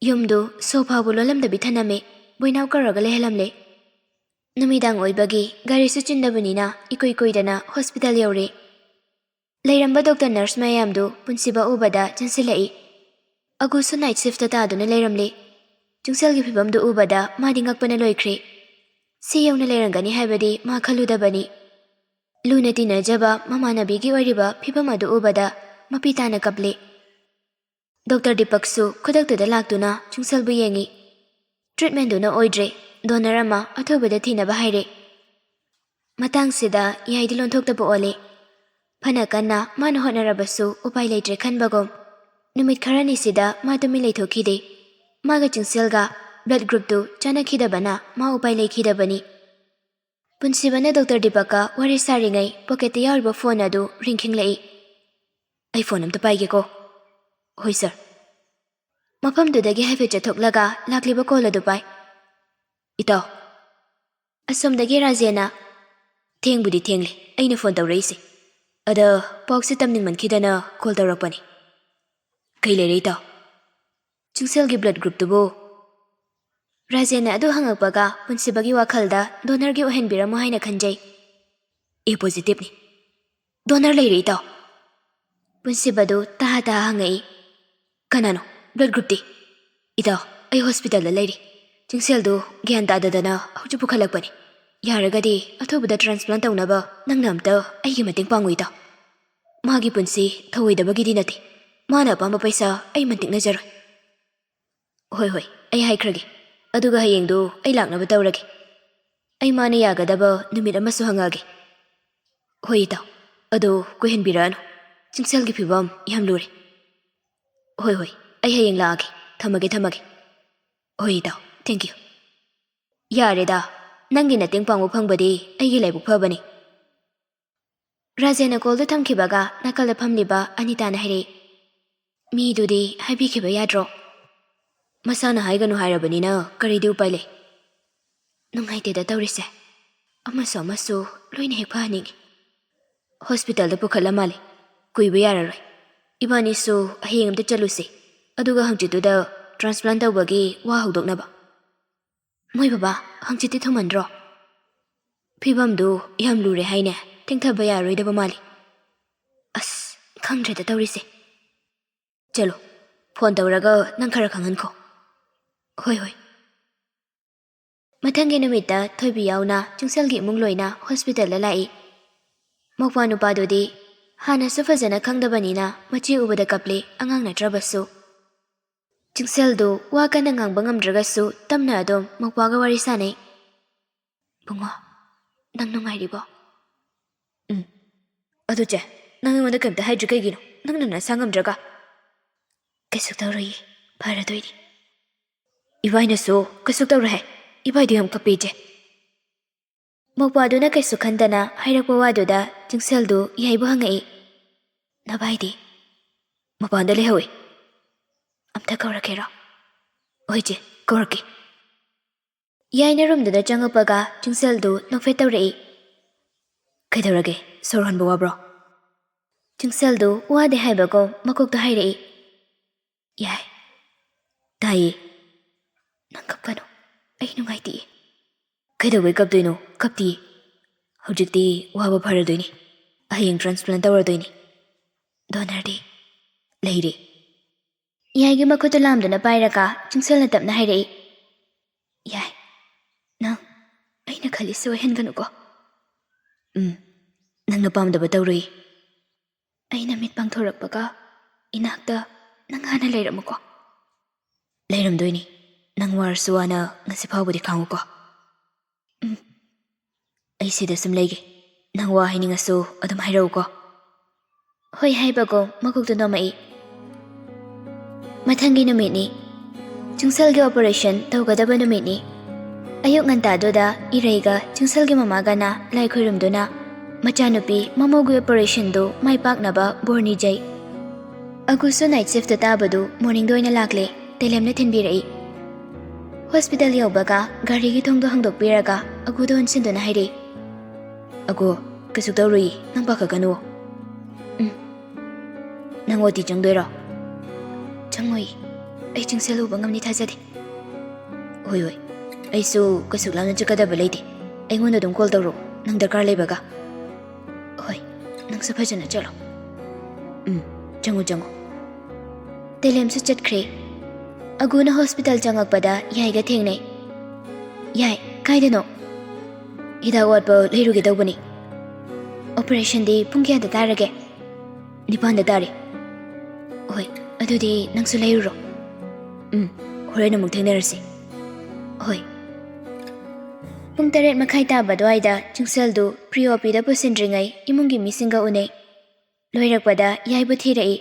ꯌꯨꯝꯗꯨ ꯁꯣ ꯐꯥꯎꯕ ꯂꯣꯜꯂꯝꯗꯕꯤ ꯊꯅꯝꯃꯦ꯫ ꯕꯣꯏꯅꯥꯎ ꯀꯧꯔꯒ ꯂꯩꯍꯜꯂꯝꯂꯦ꯫ ꯅꯨꯃꯤꯗꯥꯡ ꯑꯣꯏꯕꯒꯤ ꯒꯥꯔꯤꯁꯨ ꯆꯤꯟꯗꯕꯅꯤꯅ ꯏꯀꯨꯏ ꯀꯨꯏꯗꯅ ꯍꯣꯁꯄꯤꯇꯥꯜ ꯌꯧꯔꯦ꯫ ꯂꯩꯔꯝꯕ ꯗꯣꯛꯇꯔ ꯅꯔꯁ ꯃꯌꯥꯝꯗꯨ ꯄꯨꯟꯁꯤꯕ ꯎꯕꯗ ꯆꯪꯁꯤꯜꯂꯛꯏ꯫ ꯑꯒꯨꯁꯨ ꯅꯥꯏꯠ ꯁꯤꯐꯇ ꯇꯥꯗꯨꯅ ꯂꯩꯔꯝꯂꯤ꯫ ꯆꯨꯡꯁꯦꯜꯒꯤ ꯐꯤꯕꯝꯗꯨ ꯎꯕꯗ ꯃꯥꯗꯤ ꯉꯛꯄꯅ ꯂꯣꯏꯈ꯭ꯔꯦ꯫ ꯁꯤ ꯌꯧꯅ ꯂꯩꯔꯝꯒꯅꯤ ꯍꯥꯏꯕꯗꯤ ꯃꯥ ꯈꯜꯂꯨꯗꯕꯅꯤ꯫ ꯂꯨꯅ ꯇꯤꯟꯅꯖꯕ ꯃꯃꯥꯟꯅꯕꯤꯒꯤ ꯑꯣꯏꯔꯤꯕ ꯐꯤꯕꯝ ꯑꯗꯨ ꯎꯕꯗ ꯃꯄꯤ ꯇꯥꯅ ꯀꯞꯂꯤ꯫ ꯗꯣꯛꯇꯔ ꯗꯤꯄꯛꯁꯨ ꯈꯨꯗꯛꯇꯨꯗ ꯂꯥꯛꯇꯨꯅ ꯆꯨꯡꯁꯦꯜꯕꯨ ꯌꯦꯡꯉꯤ꯫ ꯇ꯭ꯔꯤꯠꯃꯦꯟꯗꯨꯅ ꯑꯣꯏꯗ꯭ꯔꯦ, ꯗꯣꯅꯔ ꯑꯃ ꯑꯊꯨꯕꯗ ꯊꯤꯅꯕ ꯍꯥꯏꯔꯦ꯫ ꯃꯇꯥꯡꯁꯤꯗ ꯌꯥꯏꯗꯤ ꯂꯣꯟꯊꯣꯛꯇꯕ ꯑꯣꯜꯂꯦ꯫ ꯐꯅ ꯀꯟꯅ ꯃꯥꯅ ꯍꯣꯠꯅꯔꯕꯁꯨ ꯎꯄꯥꯏ ꯂꯩꯇ꯭ꯔꯦ ꯈꯟꯕꯒꯨꯝ, ꯅꯨꯃꯤꯠ ꯈꯔꯅꯤꯁꯤꯗ ꯃꯥ ꯇꯨꯃꯤꯟ ꯂꯩꯊꯣꯛꯈꯤꯗꯦ꯫ ꯃꯥꯒ ꯆꯨꯡꯁꯦꯜꯒ ꯕ꯭ꯂꯗ ꯒ꯭ꯔꯨꯞꯇꯨ ꯆꯥꯟꯅꯈꯤꯗꯕꯅ ꯃꯥ ꯎꯄꯥꯏ ꯂꯩꯈꯤꯗꯕꯅꯤ꯫ ꯄꯨꯟꯁꯤꯕꯅ ꯗꯣꯛꯇꯔ ꯗꯤꯄꯛꯀ ꯋꯥꯔꯤ ꯁꯥꯔꯤꯉꯩ ꯄꯣꯀꯦꯠꯇ ꯌꯥꯎꯔꯤꯕ ꯐꯣꯟ ꯑꯗꯨ ꯔꯤꯡ ꯈꯤꯡꯂꯛꯏ꯫ "ꯑꯩ ꯐꯣꯟ ꯑꯝꯇ ꯄꯥꯏꯒꯦꯀꯣ꯫" "ꯍꯣꯏ ꯁꯥꯔ꯫" ꯃꯐꯝꯗꯨꯗꯒꯤ ꯍꯥꯏꯐꯦꯠ ꯆꯠꯊꯣꯛꯂꯒ ꯂꯥꯛꯂꯤꯕ ꯀꯣꯜ ꯑꯗꯨ ꯄꯥꯏ꯫ "ꯏꯇꯥꯎ꯫" ꯑꯁꯣꯝꯗꯒꯤ ꯔꯥꯖꯦꯟꯅ, "ꯊꯦꯡꯕꯨꯗꯤ ꯊꯦꯡꯂꯦ, ꯑꯩꯅ ꯐꯣꯟ ꯇꯧꯔꯛꯏꯁꯦ꯫ ꯑꯗ ꯄꯥꯎꯁꯦ ꯇꯝꯅꯤꯡꯃꯟꯈꯤꯗꯅ ꯀꯣꯜ ꯇꯧꯔꯛꯄꯅꯤ꯫" "ꯀꯩ ꯂꯩꯔꯦ ꯏꯇꯥꯎ?" "ꯆꯨꯡꯁꯦꯜꯒꯤ ꯕ꯭ꯂꯗ ꯒ꯭ꯔꯨꯞꯇꯨꯕꯨ?" ꯔꯥꯖꯦꯟꯅ ꯑꯗꯨ ꯍꯪꯉꯛꯄꯒ ꯄꯨꯟꯁꯤꯕꯒꯤ ꯋꯥꯈꯜꯗ ꯗꯣꯅꯔꯒꯤ ꯑꯣꯏꯍꯟꯕꯤꯔꯝꯃꯣ ꯍꯥꯏꯅ ꯈꯟꯖꯩ꯫ "ꯑꯦ ꯄꯣꯖꯤꯇꯤꯚꯅꯤ꯫" "ꯗꯣꯅꯔ ꯂꯩꯔꯦ ꯏꯇꯥꯎ?" ꯄꯨꯟꯁꯤꯕꯗꯨ ꯇꯍꯥ ꯇꯍꯥ ꯍꯪꯉꯛꯏ꯫ "ꯀꯅꯥꯅꯣ? ꯕ꯭ꯂꯗ ꯒ꯭ꯔꯨꯞꯇꯤ?" "ꯏꯇꯥꯎ, ꯑꯩ ꯍꯣꯁꯄꯤꯇꯥꯜꯗ ꯂꯩꯔꯤ꯫ ꯆꯨꯡꯁꯦꯜꯗꯨ ꯒ꯭ꯌꯥꯟ ꯇꯥꯗꯗꯅ ꯍꯧꯖꯤꯛ ꯄꯨꯈꯠꯂꯛꯄꯅꯤ꯫ ꯌꯥꯔꯒꯗꯤ ꯑꯊꯨꯕꯗ ꯇ꯭ꯔꯥꯟꯁꯄ꯭ꯂꯥꯟ ꯇꯧꯅꯕ ꯅꯪꯅ ꯑꯝꯇ ꯑꯩꯒꯤ ꯃꯇꯦꯡ ꯄꯥꯡꯉꯨ ꯏꯇꯥꯎ꯫ ꯃꯥꯒꯤ ꯄꯨꯟꯁꯤ ꯊꯧꯑꯣꯏꯗꯕꯒꯤꯗꯤ ꯅꯠꯇꯦ꯫ ꯃꯥꯅ ꯑꯄꯥꯝꯕ ꯄꯩꯁꯥ ꯑꯩ ꯃꯟꯇꯤꯛꯅꯖꯔꯣꯏ꯫" "ꯍꯣꯏ, ꯍꯣꯏ, ꯑꯩ ꯍꯥꯏꯈ꯭ꯔꯒꯦ꯫ ꯑꯗꯨꯒ ꯍꯌꯦꯡꯗꯨ ꯑꯩ ꯂꯥꯛꯅꯕ ꯇꯧꯔꯒꯦ꯫ ꯑꯩ ꯃꯥꯅ ꯌꯥꯒꯗꯕ ꯅꯨꯃꯤꯠ ꯑꯃꯁꯨ ꯍꯪꯉꯛꯑꯒꯦ꯫" "ꯍꯣꯏ ꯏꯇꯥꯎ, ꯑꯗꯨ ꯀꯨꯏꯍꯟꯕꯤꯔꯛꯑꯅꯨ꯫ ꯆꯨꯡꯁꯦꯜꯒꯤ ꯐꯤꯕꯝ ꯌꯥꯝ ꯂꯨꯔꯦ꯫" "ꯍꯣꯏ, ꯍꯣꯏ, ꯑꯩ ꯍꯌꯦꯡ ꯂꯥꯛꯑꯒꯦ꯫ ꯊꯝꯃꯒꯦ, ꯊꯝꯃꯒꯦ꯫" "ꯍꯣꯏ ꯏꯇꯥꯎ, ꯊꯦꯡꯀ꯭ꯌꯨ꯫" "ꯌꯥꯔꯦꯗ, ꯅꯪꯒꯤ ꯃꯇꯦꯡ ꯄꯥꯡꯕ ꯐꯪꯕꯗꯤ ꯑꯩꯒꯤ ꯂꯥꯏꯕꯛ ꯐꯕꯅꯤ꯫" ꯔꯥꯖꯦꯟꯅ ꯀꯣꯜꯗꯨ ꯊꯝꯈꯤꯕꯒ ꯅꯥꯀꯜꯗ ꯐꯝꯂꯤꯕ ꯑꯅꯤꯇꯥꯅ ꯍꯥꯏꯔꯛꯏ, "ꯃꯤꯗꯨꯗꯤ ꯍꯥꯏꯕꯤꯈꯤꯕ ꯌꯥꯗ꯭ꯔꯣ? ꯃꯁꯥꯅ ꯍꯥꯏꯒꯅꯨ ꯍꯥꯏꯔꯕꯅꯤꯅ ꯀꯔꯤꯗꯤ ꯎꯄꯥꯏ ꯂꯩ?" "ꯅꯨꯡꯉꯥꯏꯇꯦꯗ ꯇꯧꯔꯤꯁꯦ꯫ ꯑꯃꯁꯨ ꯑꯃꯁꯨ ꯂꯣꯏꯅ ꯍꯦꯛ ꯐꯍꯟꯅꯤꯡꯉꯤ꯫" "ꯍꯣꯁꯄꯤꯇꯥꯜꯗ ꯄꯨꯈꯠꯂ ꯃꯥꯜꯂꯦ꯫ ꯀꯨꯏꯕ ꯌꯥꯔꯔꯣꯏ꯫ ꯏꯕꯥꯅꯤꯁꯨ ꯍꯌꯦꯡ ꯑꯝꯇ ꯆꯠꯂꯨꯁꯦ꯫ ꯑꯗꯨꯒ ꯍꯪꯆꯤꯠꯇꯨꯗ ꯇ꯭ꯔꯥꯟꯁꯄ꯭ꯂꯥꯟ ꯇꯧꯕꯒꯤ ꯋꯥ ꯍꯧꯗꯣꯛꯅꯕ꯫" "ꯃꯣꯏ ꯕꯕꯥ, ꯍꯪꯆꯤꯠꯇꯤ ꯊꯨꯃꯟꯗ꯭ꯔꯣ? ꯐꯤꯕꯝꯗꯨ ꯌꯥꯝ ꯂꯨꯔꯦ ꯍꯥꯏꯅꯦ, ꯊꯦꯡꯊꯕ ꯌꯥꯔꯣꯏꯗꯕ ꯃꯥꯜꯂꯤ꯫" ꯑꯁ, ꯈꯪꯗ꯭ꯔꯦꯗ ꯇꯧꯔꯤꯁꯦ꯫ ꯆꯠꯂꯣ, ꯐꯣꯟ ꯇꯧꯔꯒ ꯅꯪ ꯈꯔ ꯈꯪꯍꯟꯈꯣ꯫ ꯍꯣꯏ, ꯍꯣꯏ꯫ ꯃꯊꯪꯒꯤ ꯅꯨꯃꯤꯠꯇ ꯊꯣꯏꯕꯤ ꯌꯥꯎꯅ ꯆꯤꯡꯁꯦꯜꯒꯤ ꯏꯃꯨꯡ ꯂꯣꯏꯅ ꯍꯣꯁꯄꯤꯇꯥꯜꯗ ꯂꯥꯛꯏ꯫ ꯃꯧꯄ꯭ꯋꯥ ꯅꯨꯄꯥꯗꯨꯗꯤ ꯍꯥꯟꯅꯁꯨ ꯐꯖꯅ ꯈꯪꯗꯕꯅꯤꯅ ꯃꯆꯦ ꯎꯕꯗ ꯀꯞꯂꯤ, ꯑꯉꯥꯡ ꯅꯠꯇ꯭ꯔꯕꯁꯨ꯫ ꯆꯤꯡꯁꯦꯜꯗꯨ ꯋꯥ ꯀꯟꯅ ꯉꯥꯡꯕ ꯉꯝꯗ꯭ꯔꯒꯁꯨ ꯇꯞꯅ ꯑꯗꯨꯝ ꯃꯧꯄ꯭ꯋꯥꯒ ꯋꯥꯔꯤ ꯁꯥꯟꯅꯩ꯫ "ꯕꯨꯡꯉꯣ, ꯅꯪ ꯅꯨꯡꯉꯥꯏꯔꯤꯕꯣ?" "ꯎꯝ꯫ ꯑꯗꯨ ꯆꯦ, ꯅꯪ ꯑꯩꯉꯣꯟꯗ ꯀꯩꯝꯇ ꯍꯥꯏꯗ꯭ꯔꯤ ꯀꯩꯒꯤꯅꯣ? ꯅꯪꯅ ꯅꯁꯥ ꯉꯝꯗ꯭ꯔꯒ?" "ꯀꯩꯁꯨ ꯇꯧꯔꯣꯏꯌꯦ, ꯐꯔꯗꯣꯏꯅꯤ꯫" "ꯏꯕꯥꯏꯅꯁꯨ ꯀꯩꯁꯨ ꯇꯧꯔꯣꯏ ꯍꯥꯏ꯫ ꯏꯕꯥꯏꯗꯨ ꯌꯥꯝ ꯀꯞꯄꯤ ꯆꯦ꯫" ꯃꯧꯄ꯭ꯋꯥꯗꯨꯅ ꯀꯩꯁꯨ ꯈꯟꯗꯅ ꯍꯥꯏꯔꯛꯄ ꯋꯥꯗꯨꯗ ꯆꯤꯡꯁꯦꯜꯗꯨ ꯌꯥꯏꯕꯨ ꯍꯪꯉꯛꯏ꯫ "ꯅꯚꯥꯏꯗꯤ?" "ꯃꯄꯥꯟꯗ ꯂꯩꯍꯧꯏ꯫" "ꯑꯝꯇ ꯀꯧꯔꯛꯀꯦꯔꯣ?" "ꯍꯣꯏ ꯆꯦ, ꯀꯧꯔꯛꯀꯦ꯫" ꯌꯥꯏꯅ ꯔꯨꯝꯗꯨꯗ ꯆꯪꯉꯛꯄꯒ ꯆꯤꯡꯁꯦꯜꯗꯨ ꯅꯣꯛꯐꯦꯠ ꯇꯧꯔꯛꯏ꯫ "ꯀꯩꯗꯧꯔꯒꯦ? ꯁꯣꯔ ꯍꯣꯟꯕ ꯋꯥꯕ꯭ꯔꯣ?" ꯆꯤꯡꯁꯦꯜꯗꯨ ꯋꯥꯗꯦ ꯍꯥꯏꯕꯒꯨꯝ ꯃꯀꯣꯛꯇ ꯍꯥꯏꯔꯛꯏ꯫ "ꯌꯥꯏ, ꯇꯥꯏꯌꯦ꯫ ꯅꯪ ꯀꯞꯀꯅꯨ, ꯑꯩ ꯅꯨꯡꯉꯥꯏꯇꯦ꯫" "ꯀꯩꯗꯧꯕꯩ ꯀꯞꯇꯣꯏꯅꯣ? ꯀꯞꯇꯤꯌꯦ꯫ ꯍꯧꯖꯤꯛꯇꯤ ꯋꯥꯕ ꯐꯔꯗꯣꯏꯅꯤ꯫ ꯍꯌꯦꯡ ꯇ꯭ꯔꯥꯟꯁꯄ꯭ꯂꯥꯟ ꯇꯧꯔꯗꯣꯏꯅꯤ꯫ ꯗꯣꯅꯔꯗꯤ ꯂꯩꯔꯦ꯫" ꯌꯥꯏꯒꯤ ꯃꯈꯨꯠꯇꯨ ꯂꯥꯝꯗꯨꯅ ꯄꯥꯏꯔꯒ ꯆꯤꯡꯁꯦꯜꯅ ꯇꯞꯅ ꯍꯥꯏꯔꯛꯏ꯫ "ꯌꯥꯏ, ꯅꯪ ꯑꯩꯅ ꯈꯜꯂꯤꯁꯦ ꯑꯣꯏꯍꯟꯒꯅꯨꯀꯣ꯫" "ꯎꯝ, ꯅꯪꯅ ꯄꯥꯝꯗꯕ ꯇꯧꯔꯣꯏ꯫" "ꯑꯩꯅ ꯃꯤꯠ ꯄꯥꯡꯊꯣꯔꯛꯄꯒ ꯏꯅꯥꯛꯇ ꯅꯪ ꯍꯥꯟꯅ ꯂꯩꯔꯝꯃꯨꯀꯣ꯫" "ꯂꯩꯔꯝꯗꯣꯏꯅꯤ꯫ ꯅꯪ ꯋꯥꯔꯁꯨ ꯋꯥꯅ ꯉꯁꯤ ꯐꯥꯎꯕꯗꯤ ꯈꯥꯡꯉꯨꯀꯣ꯫" "ꯎꯝ꯫ ꯑꯩ ꯁꯤꯗ ꯁꯨꯝ ꯂꯩꯒꯦ꯫ ꯅꯪ ꯋꯥ ꯍꯥꯏꯅꯤꯡꯉꯁꯨ ꯑꯗꯨꯝ ꯍꯥꯏꯔꯛꯎꯀꯣ꯫" ꯍꯣꯏ ꯍꯥꯏꯕꯒꯨꯝ ꯃꯀꯣꯛꯇꯨ ꯅꯣꯝꯃꯛꯏ꯫ ꯃꯊꯪꯒꯤ ꯅꯨꯃꯤꯠꯅꯤ꯫ ꯆꯤꯡꯁꯦꯜꯒꯤ ꯑꯣꯄꯔꯦꯁꯟ ꯇꯧꯒꯗꯕ ꯅꯨꯃꯤꯠꯅꯤ꯫ ꯑꯌꯨꯛ ꯉꯟꯇꯥꯗꯨꯗ ꯏꯔꯩꯒ ꯆꯤꯡꯁꯦꯜꯒꯤ ꯃꯃꯥꯒꯅ ꯂꯥꯏ ꯈꯨꯔꯨꯝꯗꯨꯅ ꯃꯆꯥꯅꯨꯄꯤ ꯃꯃꯧꯒꯤ ꯑꯣꯄꯔꯦꯁꯟꯗꯨ ꯃꯥꯏ ꯄꯥꯛꯅꯕ ꯕꯣꯔ ꯅꯤꯖꯩ꯫ ꯑꯒꯨꯁꯨ ꯅꯥꯏꯠ ꯁꯤꯐꯇ ꯇꯥꯕꯗꯨ ꯃꯣꯔꯅꯤꯡꯗ ꯑꯣꯏꯅ ꯂꯥꯛꯂꯦ꯫ ꯇꯦꯂꯦꯝꯅ ꯊꯤꯟꯕꯤꯔꯛꯏ꯫ ꯍꯣꯁꯄꯤꯇꯥꯜ ꯌꯧꯕꯒ ꯒꯥꯔꯤꯒꯤ ꯊꯣꯡꯗꯣ ꯍꯥꯡꯗꯣꯛꯄꯤꯔꯒ ꯑꯒꯨꯗ ꯑꯣꯟꯁꯤꯟꯗꯨꯅ ꯍꯥꯏꯔꯛꯏ꯫ "ꯑꯒꯨ, ꯀꯩꯁꯨ ꯇꯧꯔꯣꯏꯌꯦ, ꯅꯪ ꯄꯥꯈꯠꯀꯅꯨ꯫" "ꯎꯝ꯫ ꯅꯪ ꯑꯣ ꯇꯤ ꯆꯪꯗꯣꯏꯔꯣ?" "ꯆꯪꯉꯣꯏ꯫ ꯑꯩ ꯆꯤꯡꯁꯦꯜ ꯎꯕ ꯉꯝꯅꯤ ꯊꯥꯖꯗꯦ꯫" "ꯍꯣꯏ, ꯍꯣꯏ꯫ ꯑꯩꯁꯨ ꯀꯩꯁꯨ ꯂꯥꯞꯅ ꯆꯠꯀꯗꯕ ꯂꯩꯇꯦ꯫ ꯑꯩꯉꯣꯟꯗ ꯑꯗꯨꯝ ꯀꯣꯜ ꯇꯧꯔꯛꯑꯣ, ꯅꯪ ꯗꯔꯀꯥꯔ ꯂꯩꯕꯒ꯫" "ꯍꯣꯏ, ꯅꯪꯁꯨ ꯐꯖꯅ ꯆꯠꯂꯣ꯫" ꯎꯝ, ꯆꯪꯉꯨ, ꯆꯪꯉꯨ꯫ ꯇꯦꯂꯦꯝꯁꯨ ꯆꯠꯈ꯭ꯔꯦ꯫ ꯑꯒꯨꯅ ꯍꯣꯁꯄꯤꯇꯥꯜ ꯆꯪꯉꯛꯄꯗ ꯌꯥꯏꯒ ꯊꯦꯡꯅꯩ꯫ "ꯌꯥꯏ, ꯀꯥꯏꯗꯅꯣ? ꯍꯤꯗꯥꯛ ꯋꯥꯠꯄ ꯂꯩꯔꯨꯒꯦ ꯇꯧꯕꯅꯤ꯫ ꯑꯣꯄꯔꯦꯁꯟꯗꯤ ꯄꯨꯡ ꯀꯌꯥꯗ ꯇꯥꯔꯒꯦ?" "ꯅꯤꯄꯥꯟꯗ ꯇꯥꯔꯦ꯫" "ꯍꯣꯏ, ꯑꯗꯨꯗꯤ ꯅꯪꯁꯨ ꯂꯩꯔꯨꯔꯣ꯫" "ꯎꯝ, ꯍꯣꯔꯦꯟ ꯑꯃꯨꯛ ꯊꯦꯡꯅꯔꯁꯤ꯫" "ꯍꯣꯏ꯫" ꯄꯨꯡ ꯇꯔꯦꯠ ꯃꯈꯥꯏ ꯇꯥꯕ ꯑꯗꯨꯋꯥꯏꯗ ꯆꯤꯡꯁꯜꯗꯨ ꯄ꯭ꯔꯤ ꯑꯣ ꯄꯤꯗ ꯄꯨꯁꯤꯟꯗ꯭ꯔꯤꯉꯩ ꯏꯃꯨꯡꯒꯤ ꯃꯤꯁꯤꯡꯒ ꯎꯅꯩ꯫ ꯂꯣꯏꯔꯛꯄꯗ ꯌꯥꯏꯕꯨ ꯊꯤꯔꯛꯏ꯫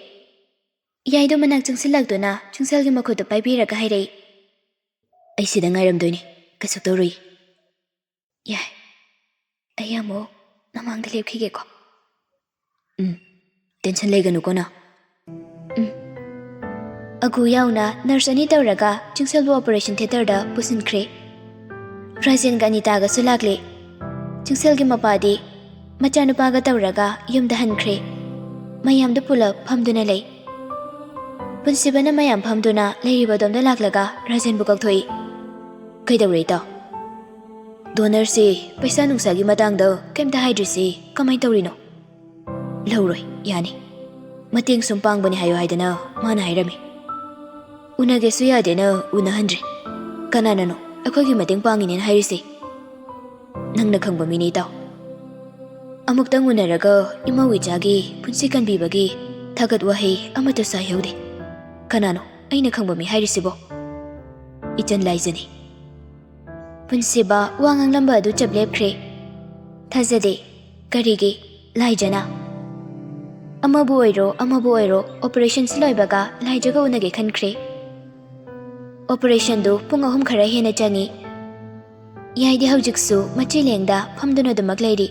ꯌꯥꯏꯗꯣ ꯃꯅꯥꯛ ꯆꯪꯁꯤꯜꯂꯛꯇꯨꯅ ꯆꯤꯡꯁꯜꯒꯤ ꯃꯈꯨꯠꯇꯨ ꯄꯥꯏꯕꯤꯔꯒ ꯍꯥꯏꯔꯛꯏ, "ꯑꯩ ꯁꯤꯗ ꯉꯥꯏꯔꯝꯗꯣꯏꯅꯤ, ꯀꯩꯁꯨ ꯇꯧꯔꯨꯏ꯫" "ꯌꯥꯏ, ꯑꯩ ꯑꯃꯨꯛ ꯅꯃꯥꯡꯗ ꯂꯦꯞꯈꯤꯒꯦꯀꯣ꯫" "ꯎꯝ, ꯇꯦꯟꯁꯟ ꯂꯩꯒꯅꯨꯀꯣ ꯅꯪ꯫" "ꯎꯝ꯫" ꯑꯒꯨ ꯌꯥꯎꯅ ꯅꯔꯁ ꯑꯅꯤ ꯇꯧꯔꯒ ꯆꯤꯡꯁꯜꯕꯨ ꯑꯣꯄꯔꯦꯁꯟ ꯊꯤꯌꯦꯇꯔꯗ ꯄꯨꯁꯤꯟꯈ꯭ꯔꯦ꯫ ꯔꯥꯖꯦꯟꯒ ꯑꯅꯤꯇꯥꯒꯁꯨ ꯂꯥꯛꯂꯦ꯫ ꯆꯤꯡꯁꯜꯒꯤ ꯃꯄꯥꯗꯤ ꯃꯆꯥꯅꯨꯄꯥꯒ ꯇꯧꯔꯒ ꯌꯨꯝꯗ ꯍꯟꯈ꯭ꯔꯦ꯫ ꯃꯌꯥꯝꯗꯨ ꯄꯨꯂꯞ ꯐꯝꯗꯨꯅ ꯂꯩ꯫ ꯄꯨꯟꯁꯤꯕꯅ ꯃꯌꯥꯝ ꯐꯝꯗꯨꯅ ꯂꯩꯔꯤꯕꯗꯣꯝꯗ ꯂꯥꯛꯂꯒ ꯔꯥꯖꯦꯟꯕꯨ ꯀꯧꯊꯣꯛꯏ꯫ "ꯀꯩꯗꯧꯔꯦ ꯏꯇꯥꯎ?" "ꯗꯣꯅꯔꯁꯤ ꯄꯩꯁꯥ ꯅꯨꯡꯁꯥꯒꯤ ꯃꯇꯥꯡꯗ ꯀꯩꯝꯇ ꯍꯥꯏꯗ꯭ꯔꯤꯁꯤ ꯀꯃꯥꯏꯅ ꯇꯧꯔꯤꯅꯣ?" "ꯂꯧꯔꯣꯏ, ꯌꯥꯅꯤ꯫ ꯃꯇꯦꯡ ꯁꯨꯝ ꯄꯥꯡꯕꯅꯤ ꯍꯥꯏꯌꯨ ꯍꯥꯏꯗꯅ ꯃꯥꯅ ꯍꯥꯏꯔꯝꯃꯤ꯫ ꯎꯅꯒꯦꯁꯨ ꯌꯥꯗꯦꯅ ꯎꯅꯍꯟꯗ꯭ꯔꯦ꯫ ꯀꯅꯥꯅꯅꯣ ꯑꯩꯈꯣꯏꯒꯤ ꯃꯇꯦꯡ ꯄꯥꯡꯉꯤꯅꯦꯅ ꯍꯥꯏꯔꯤꯁꯦ?" "ꯅꯪꯅ ꯈꯪꯕ ꯃꯤꯅꯤ ꯏꯇꯥꯎ꯫ ꯑꯃꯨꯛꯇꯪ ꯎꯅꯔꯒ ꯏꯃꯧ ꯏꯆꯥꯒꯤ ꯄꯨꯟꯁꯤ ꯀꯟꯕꯤꯕꯒꯤ ꯊꯥꯒꯠ ꯋꯥꯍꯩ ꯑꯃꯠꯇꯁꯨ ꯍꯥꯏꯍꯧꯗꯦ꯫ ꯀꯅꯥꯅꯣ ꯑꯩꯅ ꯈꯪꯕ ꯃꯤ ꯍꯥꯏꯔꯤꯁꯤꯕꯣ?" "ꯏꯆꯟ ꯂꯥꯏꯖꯅꯤ꯫" ꯄꯨꯟꯁꯤꯕ ꯋꯥ ꯉꯥꯡꯂꯝꯕ ꯑꯗꯨ ꯆꯞ ꯂꯦꯞꯈ꯭ꯔꯦ꯫ "ꯊꯥꯖꯗꯦ꯫ ꯀꯔꯤꯒꯤ? ꯂꯥꯏꯖꯅ?" "ꯑꯃꯕꯨ ꯑꯣꯏꯔꯣ, ꯑꯃꯕꯨ ꯑꯣꯏꯔꯣ, ꯑꯣꯄꯔꯦꯁꯟꯁꯤ ꯂꯣꯏꯕꯒ ꯂꯥꯏꯖꯒ ꯎꯅꯒꯦ ꯈꯟꯈ꯭ꯔꯦ꯫ ꯑꯣꯄꯔꯦꯁꯟꯗꯨ ꯄꯨꯡ ꯑꯍꯨꯝ ꯈꯔ ꯍꯦꯟꯅ ꯆꯪꯏ꯫ ꯌꯥꯏꯗꯤ ꯍꯧꯖꯤꯛꯁꯨ ꯃꯆꯤ ꯂꯦꯡꯗ ꯐꯝꯗꯨꯅ ꯑꯗꯨꯃꯛ ꯂꯩꯔꯤ꯫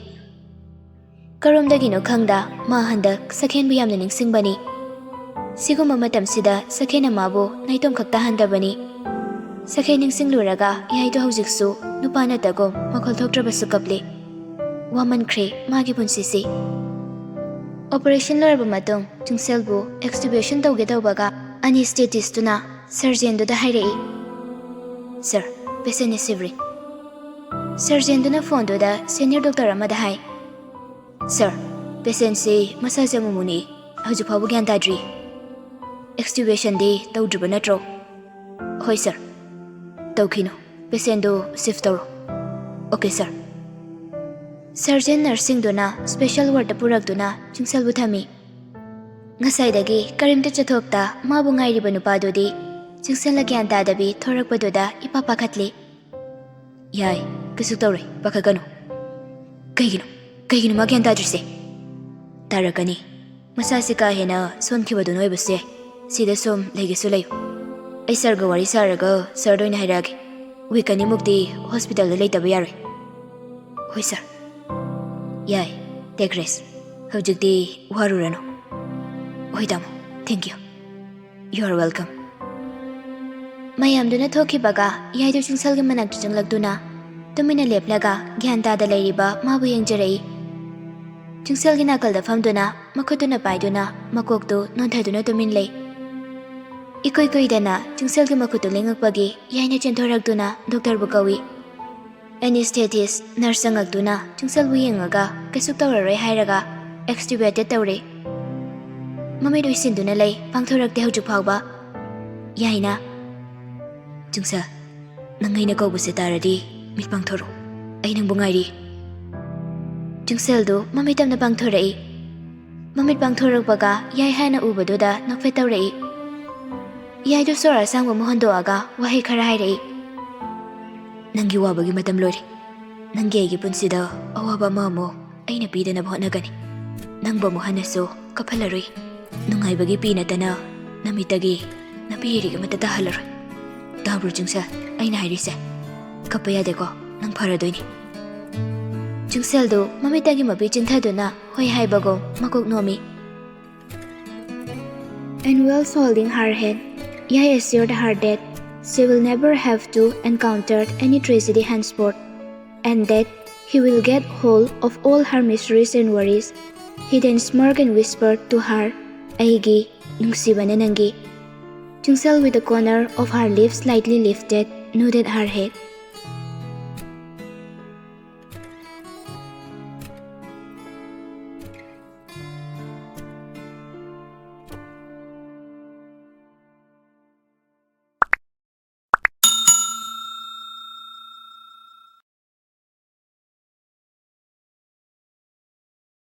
ꯀꯔꯣꯝꯗꯒꯤꯅꯣ ꯈꯪꯗ ꯃꯥ ꯍꯟꯗꯛ ꯁꯈꯦꯟꯕꯨ ꯌꯥꯝꯅ ꯅꯤꯡꯁꯤꯡꯕꯅꯤ꯫ ꯁꯤꯒꯨꯝꯕ ꯃꯇꯝꯁꯤꯗ ꯁꯈꯦꯟꯅ ꯃꯥꯕꯨ ꯅꯥꯏꯇꯣꯝ ꯈꯛ ꯇꯥꯍꯟꯗꯕꯅꯤ꯫ ꯁꯈꯦꯟ ꯅꯤꯡꯁꯤꯡꯂꯨꯔꯒ ꯌꯥꯏꯗꯣ ꯍꯧꯖꯤꯛꯁꯨ ꯅꯨꯄꯥ ꯅꯠꯇꯒꯨꯝ ꯃꯈꯣꯜ ꯊꯣꯛꯇ꯭ꯔꯕꯁꯨ ꯀꯞꯂꯤ꯫ ꯋꯥꯃꯟꯈ꯭ꯔꯦ ꯃꯥꯒꯤ ꯄꯨꯟꯁꯤꯁꯤ꯫" ꯑꯣꯄꯔꯦꯁꯟ ꯂꯣꯏꯔꯕ ꯃꯇꯨꯡ ꯆꯤꯡꯁꯦꯜꯕꯨ ꯑꯦꯛꯁꯇꯨꯕꯦꯁꯟ ꯇꯧꯒꯦ ꯇꯧꯕꯒ ꯑꯅꯦꯁꯊꯦꯇꯤꯁꯇꯨꯅ ꯁꯔꯖꯦꯟꯗꯨꯗ ꯍꯥꯏꯔꯛꯏ, "ꯁꯥꯔ, ꯄꯦꯁꯦꯟꯅꯤ ꯁꯤꯕ꯭ꯔꯤꯡ꯫" ꯁꯔꯖꯦꯟꯗꯨꯅ ꯐꯣꯟꯗꯨꯗ ꯁꯦꯅꯤꯌꯔ ꯗꯣꯛꯇꯔ ꯑꯃꯗ ꯍꯥꯏ, "ꯁꯥꯔ, ꯄꯦꯁꯦꯟꯁꯤ ꯃꯁꯥꯁꯦ ꯑꯃꯨꯛ ꯃꯨꯛꯅꯤꯛꯏ, ꯍꯧꯖꯤꯛ ꯐꯥꯎꯕ ꯒ꯭ꯌꯥꯟ ꯇꯥꯗ꯭ꯔꯤ꯫ ꯑꯦꯛꯁꯇ꯭ꯌꯨꯕꯦꯁꯟꯗꯤ ꯇꯧꯗ꯭ꯔꯤꯕ ꯅꯠꯇ꯭ꯔꯣ? ꯍꯣꯏ ꯁꯥꯔ, ꯇꯧꯈꯤꯅꯨ꯫ ꯄꯦꯁꯦꯟꯗꯨ ꯁꯤꯐ ꯇꯧꯔꯣ꯫ Okay sir. ꯁꯔꯖꯟ ꯅꯔꯁꯁꯤꯡꯗꯨꯅ ꯁ꯭ꯄꯦꯁꯦꯜ ꯋꯥꯔꯗꯇ ꯄꯨꯔꯛꯇꯨꯅ ꯆꯤꯡꯁꯜꯕꯨ ꯊꯝꯃꯤ꯫ ꯉꯁꯥꯏꯗꯒꯤ ꯀꯔꯤꯝꯇ ꯆꯠꯊꯣꯛꯇ ꯃꯥꯕꯨ ꯉꯥꯏꯔꯤꯕ ꯅꯨꯄꯥꯗꯨꯗꯤ ꯆꯤꯡꯁꯜꯅ ꯒ꯭ꯌꯥꯟ ꯇꯥꯗꯕꯤ ꯊꯣꯔꯛꯄꯗꯨꯗ ꯏꯄꯥ ꯄꯥꯈꯠꯂꯤ꯫ "ꯌꯥꯏ, ꯀꯩꯁꯨ ꯇꯧꯔꯣꯏ, ꯄꯥꯈꯠꯀꯅꯨ꯫" "ꯀꯩꯒꯤꯅꯣ? ꯀꯩꯒꯤꯅꯣ ꯃꯥ ꯒ꯭ꯌꯥꯟ ꯇꯥꯗ꯭ꯔꯤꯁꯦ?" "ꯇꯥꯔꯛꯀꯅꯤ꯫ ꯃꯁꯥꯁꯤ ꯀꯥ ꯍꯦꯟꯅ ꯁꯣꯟꯈꯤꯕꯗꯨꯅ ꯑꯣꯏꯕꯁꯨ ꯌꯥꯏ꯫ ꯁꯤꯗ ꯁꯨꯝ ꯂꯩꯒꯦꯁꯨ ꯂꯩꯌꯨ꯫ ꯑꯩ ꯁꯥꯔꯒ ꯋꯥꯔꯤ ꯁꯥꯔꯒ ꯁꯥꯔꯗ ꯑꯣꯏꯅ ꯍꯥꯏꯔꯛꯑꯒꯦ꯫ ꯋꯤꯛ ꯑꯅꯤꯃꯨꯛꯇꯤ ꯍꯣꯁꯄꯤꯇꯥꯜꯗ ꯂꯩꯇꯕ ꯌꯥꯔꯣꯏ꯫" "ꯍꯣꯏ ꯁꯥꯔ꯫" "ꯌꯥꯏ, ꯇꯦꯛ ꯔꯦꯁ꯫ ꯍꯧꯖꯤꯛꯇꯤ ꯋꯥꯔꯨꯔꯅꯨ꯫" "ꯍꯣꯏ ꯇꯥꯃꯣ, ꯊꯦꯡꯀ꯭ꯌꯨ꯫" "You are welcome꯫" ꯃꯌꯥꯝꯗꯨꯅ ꯊꯣꯛꯈꯤꯕꯒ ꯌꯥꯏꯗꯨ ꯆꯤꯡꯁꯜꯒꯤ ꯃꯅꯥꯛꯇ ꯆꯪꯂꯛꯇꯨꯅ ꯇꯨꯃꯤꯟꯅ ꯂꯦꯞꯂꯒ ꯒ꯭ꯌꯥꯟ ꯇꯥꯗ ꯂꯩꯔꯤꯕ ꯃꯥꯕꯨ ꯌꯦꯡꯖꯔꯛꯏ꯫ ꯆꯤꯡꯁꯜꯒꯤ ꯅꯥꯀꯜꯗ ꯐꯝꯗꯨꯅ ꯃꯈꯨꯠꯇꯨꯅ ꯄꯥꯏꯗꯨꯅ ꯃꯀꯣꯛꯇꯨ ꯅꯣꯟꯊꯗꯨꯅ ꯇꯨꯃꯤꯟ ꯂꯩ꯫ ꯏꯀꯨꯏ ꯀꯨꯏꯗꯅ ꯆꯤꯡꯁꯜꯒꯤ ꯃꯈꯨꯠꯇꯨ ꯂꯦꯡꯉꯛꯄꯒꯤ ꯌꯥꯏꯅ ꯆꯦꯟꯊꯣꯔꯛꯇꯨꯅ ꯗꯣꯛꯇꯔꯕꯨ ꯀꯧꯏ꯫ ꯑꯦꯅꯦꯁꯊꯦꯇꯤꯁ ꯅꯔꯁ ꯆꯪꯉꯛꯇꯨꯅ ꯆꯤꯡꯁꯜꯕꯨ ꯌꯦꯡꯉꯒ ꯀꯩꯁꯨ ꯇꯧꯔꯔꯣꯏ ꯍꯥꯏꯔꯒ ꯑꯦꯛꯁꯇ꯭ꯌꯨꯕꯦꯇꯦꯠ ꯇꯧꯔꯦ꯫ ꯃꯃꯤꯠ ꯎꯏꯁꯤꯟꯗꯨꯅ ꯂꯩ, ꯄꯥꯡꯊꯣꯔꯛꯇꯦ ꯍꯧꯖꯤꯛ ꯐꯥꯎꯕ꯫ ꯌꯥꯏꯅ, "ꯆꯤꯡꯁꯜ, ꯅꯪ ꯑꯩꯅ ꯀꯧꯕꯁꯦ ꯇꯥꯔꯗꯤ ꯃꯤꯠ ꯄꯥꯡꯊꯣꯔꯛꯎ꯫ ꯑꯩ ꯅꯪꯕꯨ ꯉꯥꯏꯔꯤ꯫" ꯆꯤꯡꯁꯜꯗꯨ ꯃꯃꯤꯠ ꯇꯞꯅ ꯄꯥꯡꯊꯣꯔꯛꯏ꯫ ꯃꯃꯤꯠ ꯄꯥꯡꯊꯣꯔꯛꯄꯒ ꯌꯥꯏ ꯍꯥꯏꯅ ꯎꯕꯗꯨꯗ ꯅꯣꯛꯐꯦꯠ ꯇꯧꯔꯛꯏ꯫ ꯌꯥꯏꯗꯨ ꯁꯣꯔ ꯑꯁꯥꯡꯕ ꯑꯃ ꯍꯣꯟꯗꯣꯛꯑꯒ ꯋꯥꯍꯩ ꯈꯔ ꯍꯥꯏꯔꯛꯏ꯫ "ꯅꯪꯒꯤ ꯋꯥꯕꯒꯤ ꯃꯇꯝ ꯂꯣꯏꯔꯦ꯫ ꯅꯪꯒꯤ ꯑꯩꯒꯤ ꯄꯨꯟꯁꯤꯗ ꯑꯋꯥꯕ ꯑꯃ ꯑꯃꯨꯛ ꯑꯩꯅ ꯄꯤꯗꯅꯕ ꯍꯣꯠꯅꯒꯅꯤ꯫ ꯅꯪꯕꯨ ꯑꯃꯨꯛ ꯍꯟꯅꯁꯨ ꯀꯞꯍꯜꯂꯔꯣꯏ꯫ ꯅꯨꯡꯉꯥꯏꯕꯒꯤ ꯄꯤ ꯅꯠꯇꯅ ꯅꯃꯤꯠꯇꯒꯤ ꯅꯄꯤ ꯏꯔꯤꯛ ꯑꯃꯠꯇ ꯇꯥꯍꯜꯂꯔꯣꯏ꯫ ꯇꯥꯕ꯭ꯔꯣ ꯆꯤꯡꯁꯜ? ꯑꯩꯅ ꯍꯥꯏꯔꯤꯁꯦ꯫ ꯀꯞꯄ ꯌꯥꯗꯦꯀꯣ, ꯅꯪ ꯐꯔꯗꯣꯏꯅꯤ꯫" ꯆꯤꯡꯁꯜꯗꯨ ꯃꯃꯤꯠꯇꯒꯤ ꯃꯄꯤ ꯆꯤꯟꯊꯗꯨꯅ ꯍꯣꯏ ꯍꯥꯏꯕꯒꯨꯝ ꯃꯀꯣꯛ ꯅꯣꯝꯃꯤ꯫ And whilst holding her hand, Yai assured her that she will never have to encounter any tragedy henceforth, and that he will get hold of all her miseries and worries. He then smirked and whispered to her, "ꯑꯩꯒꯤ ꯅꯨꯡꯁꯤꯕꯅ ꯅꯪꯒꯤ꯫" Chingsal, with the corner of her lips slightly lifted, nodded her head.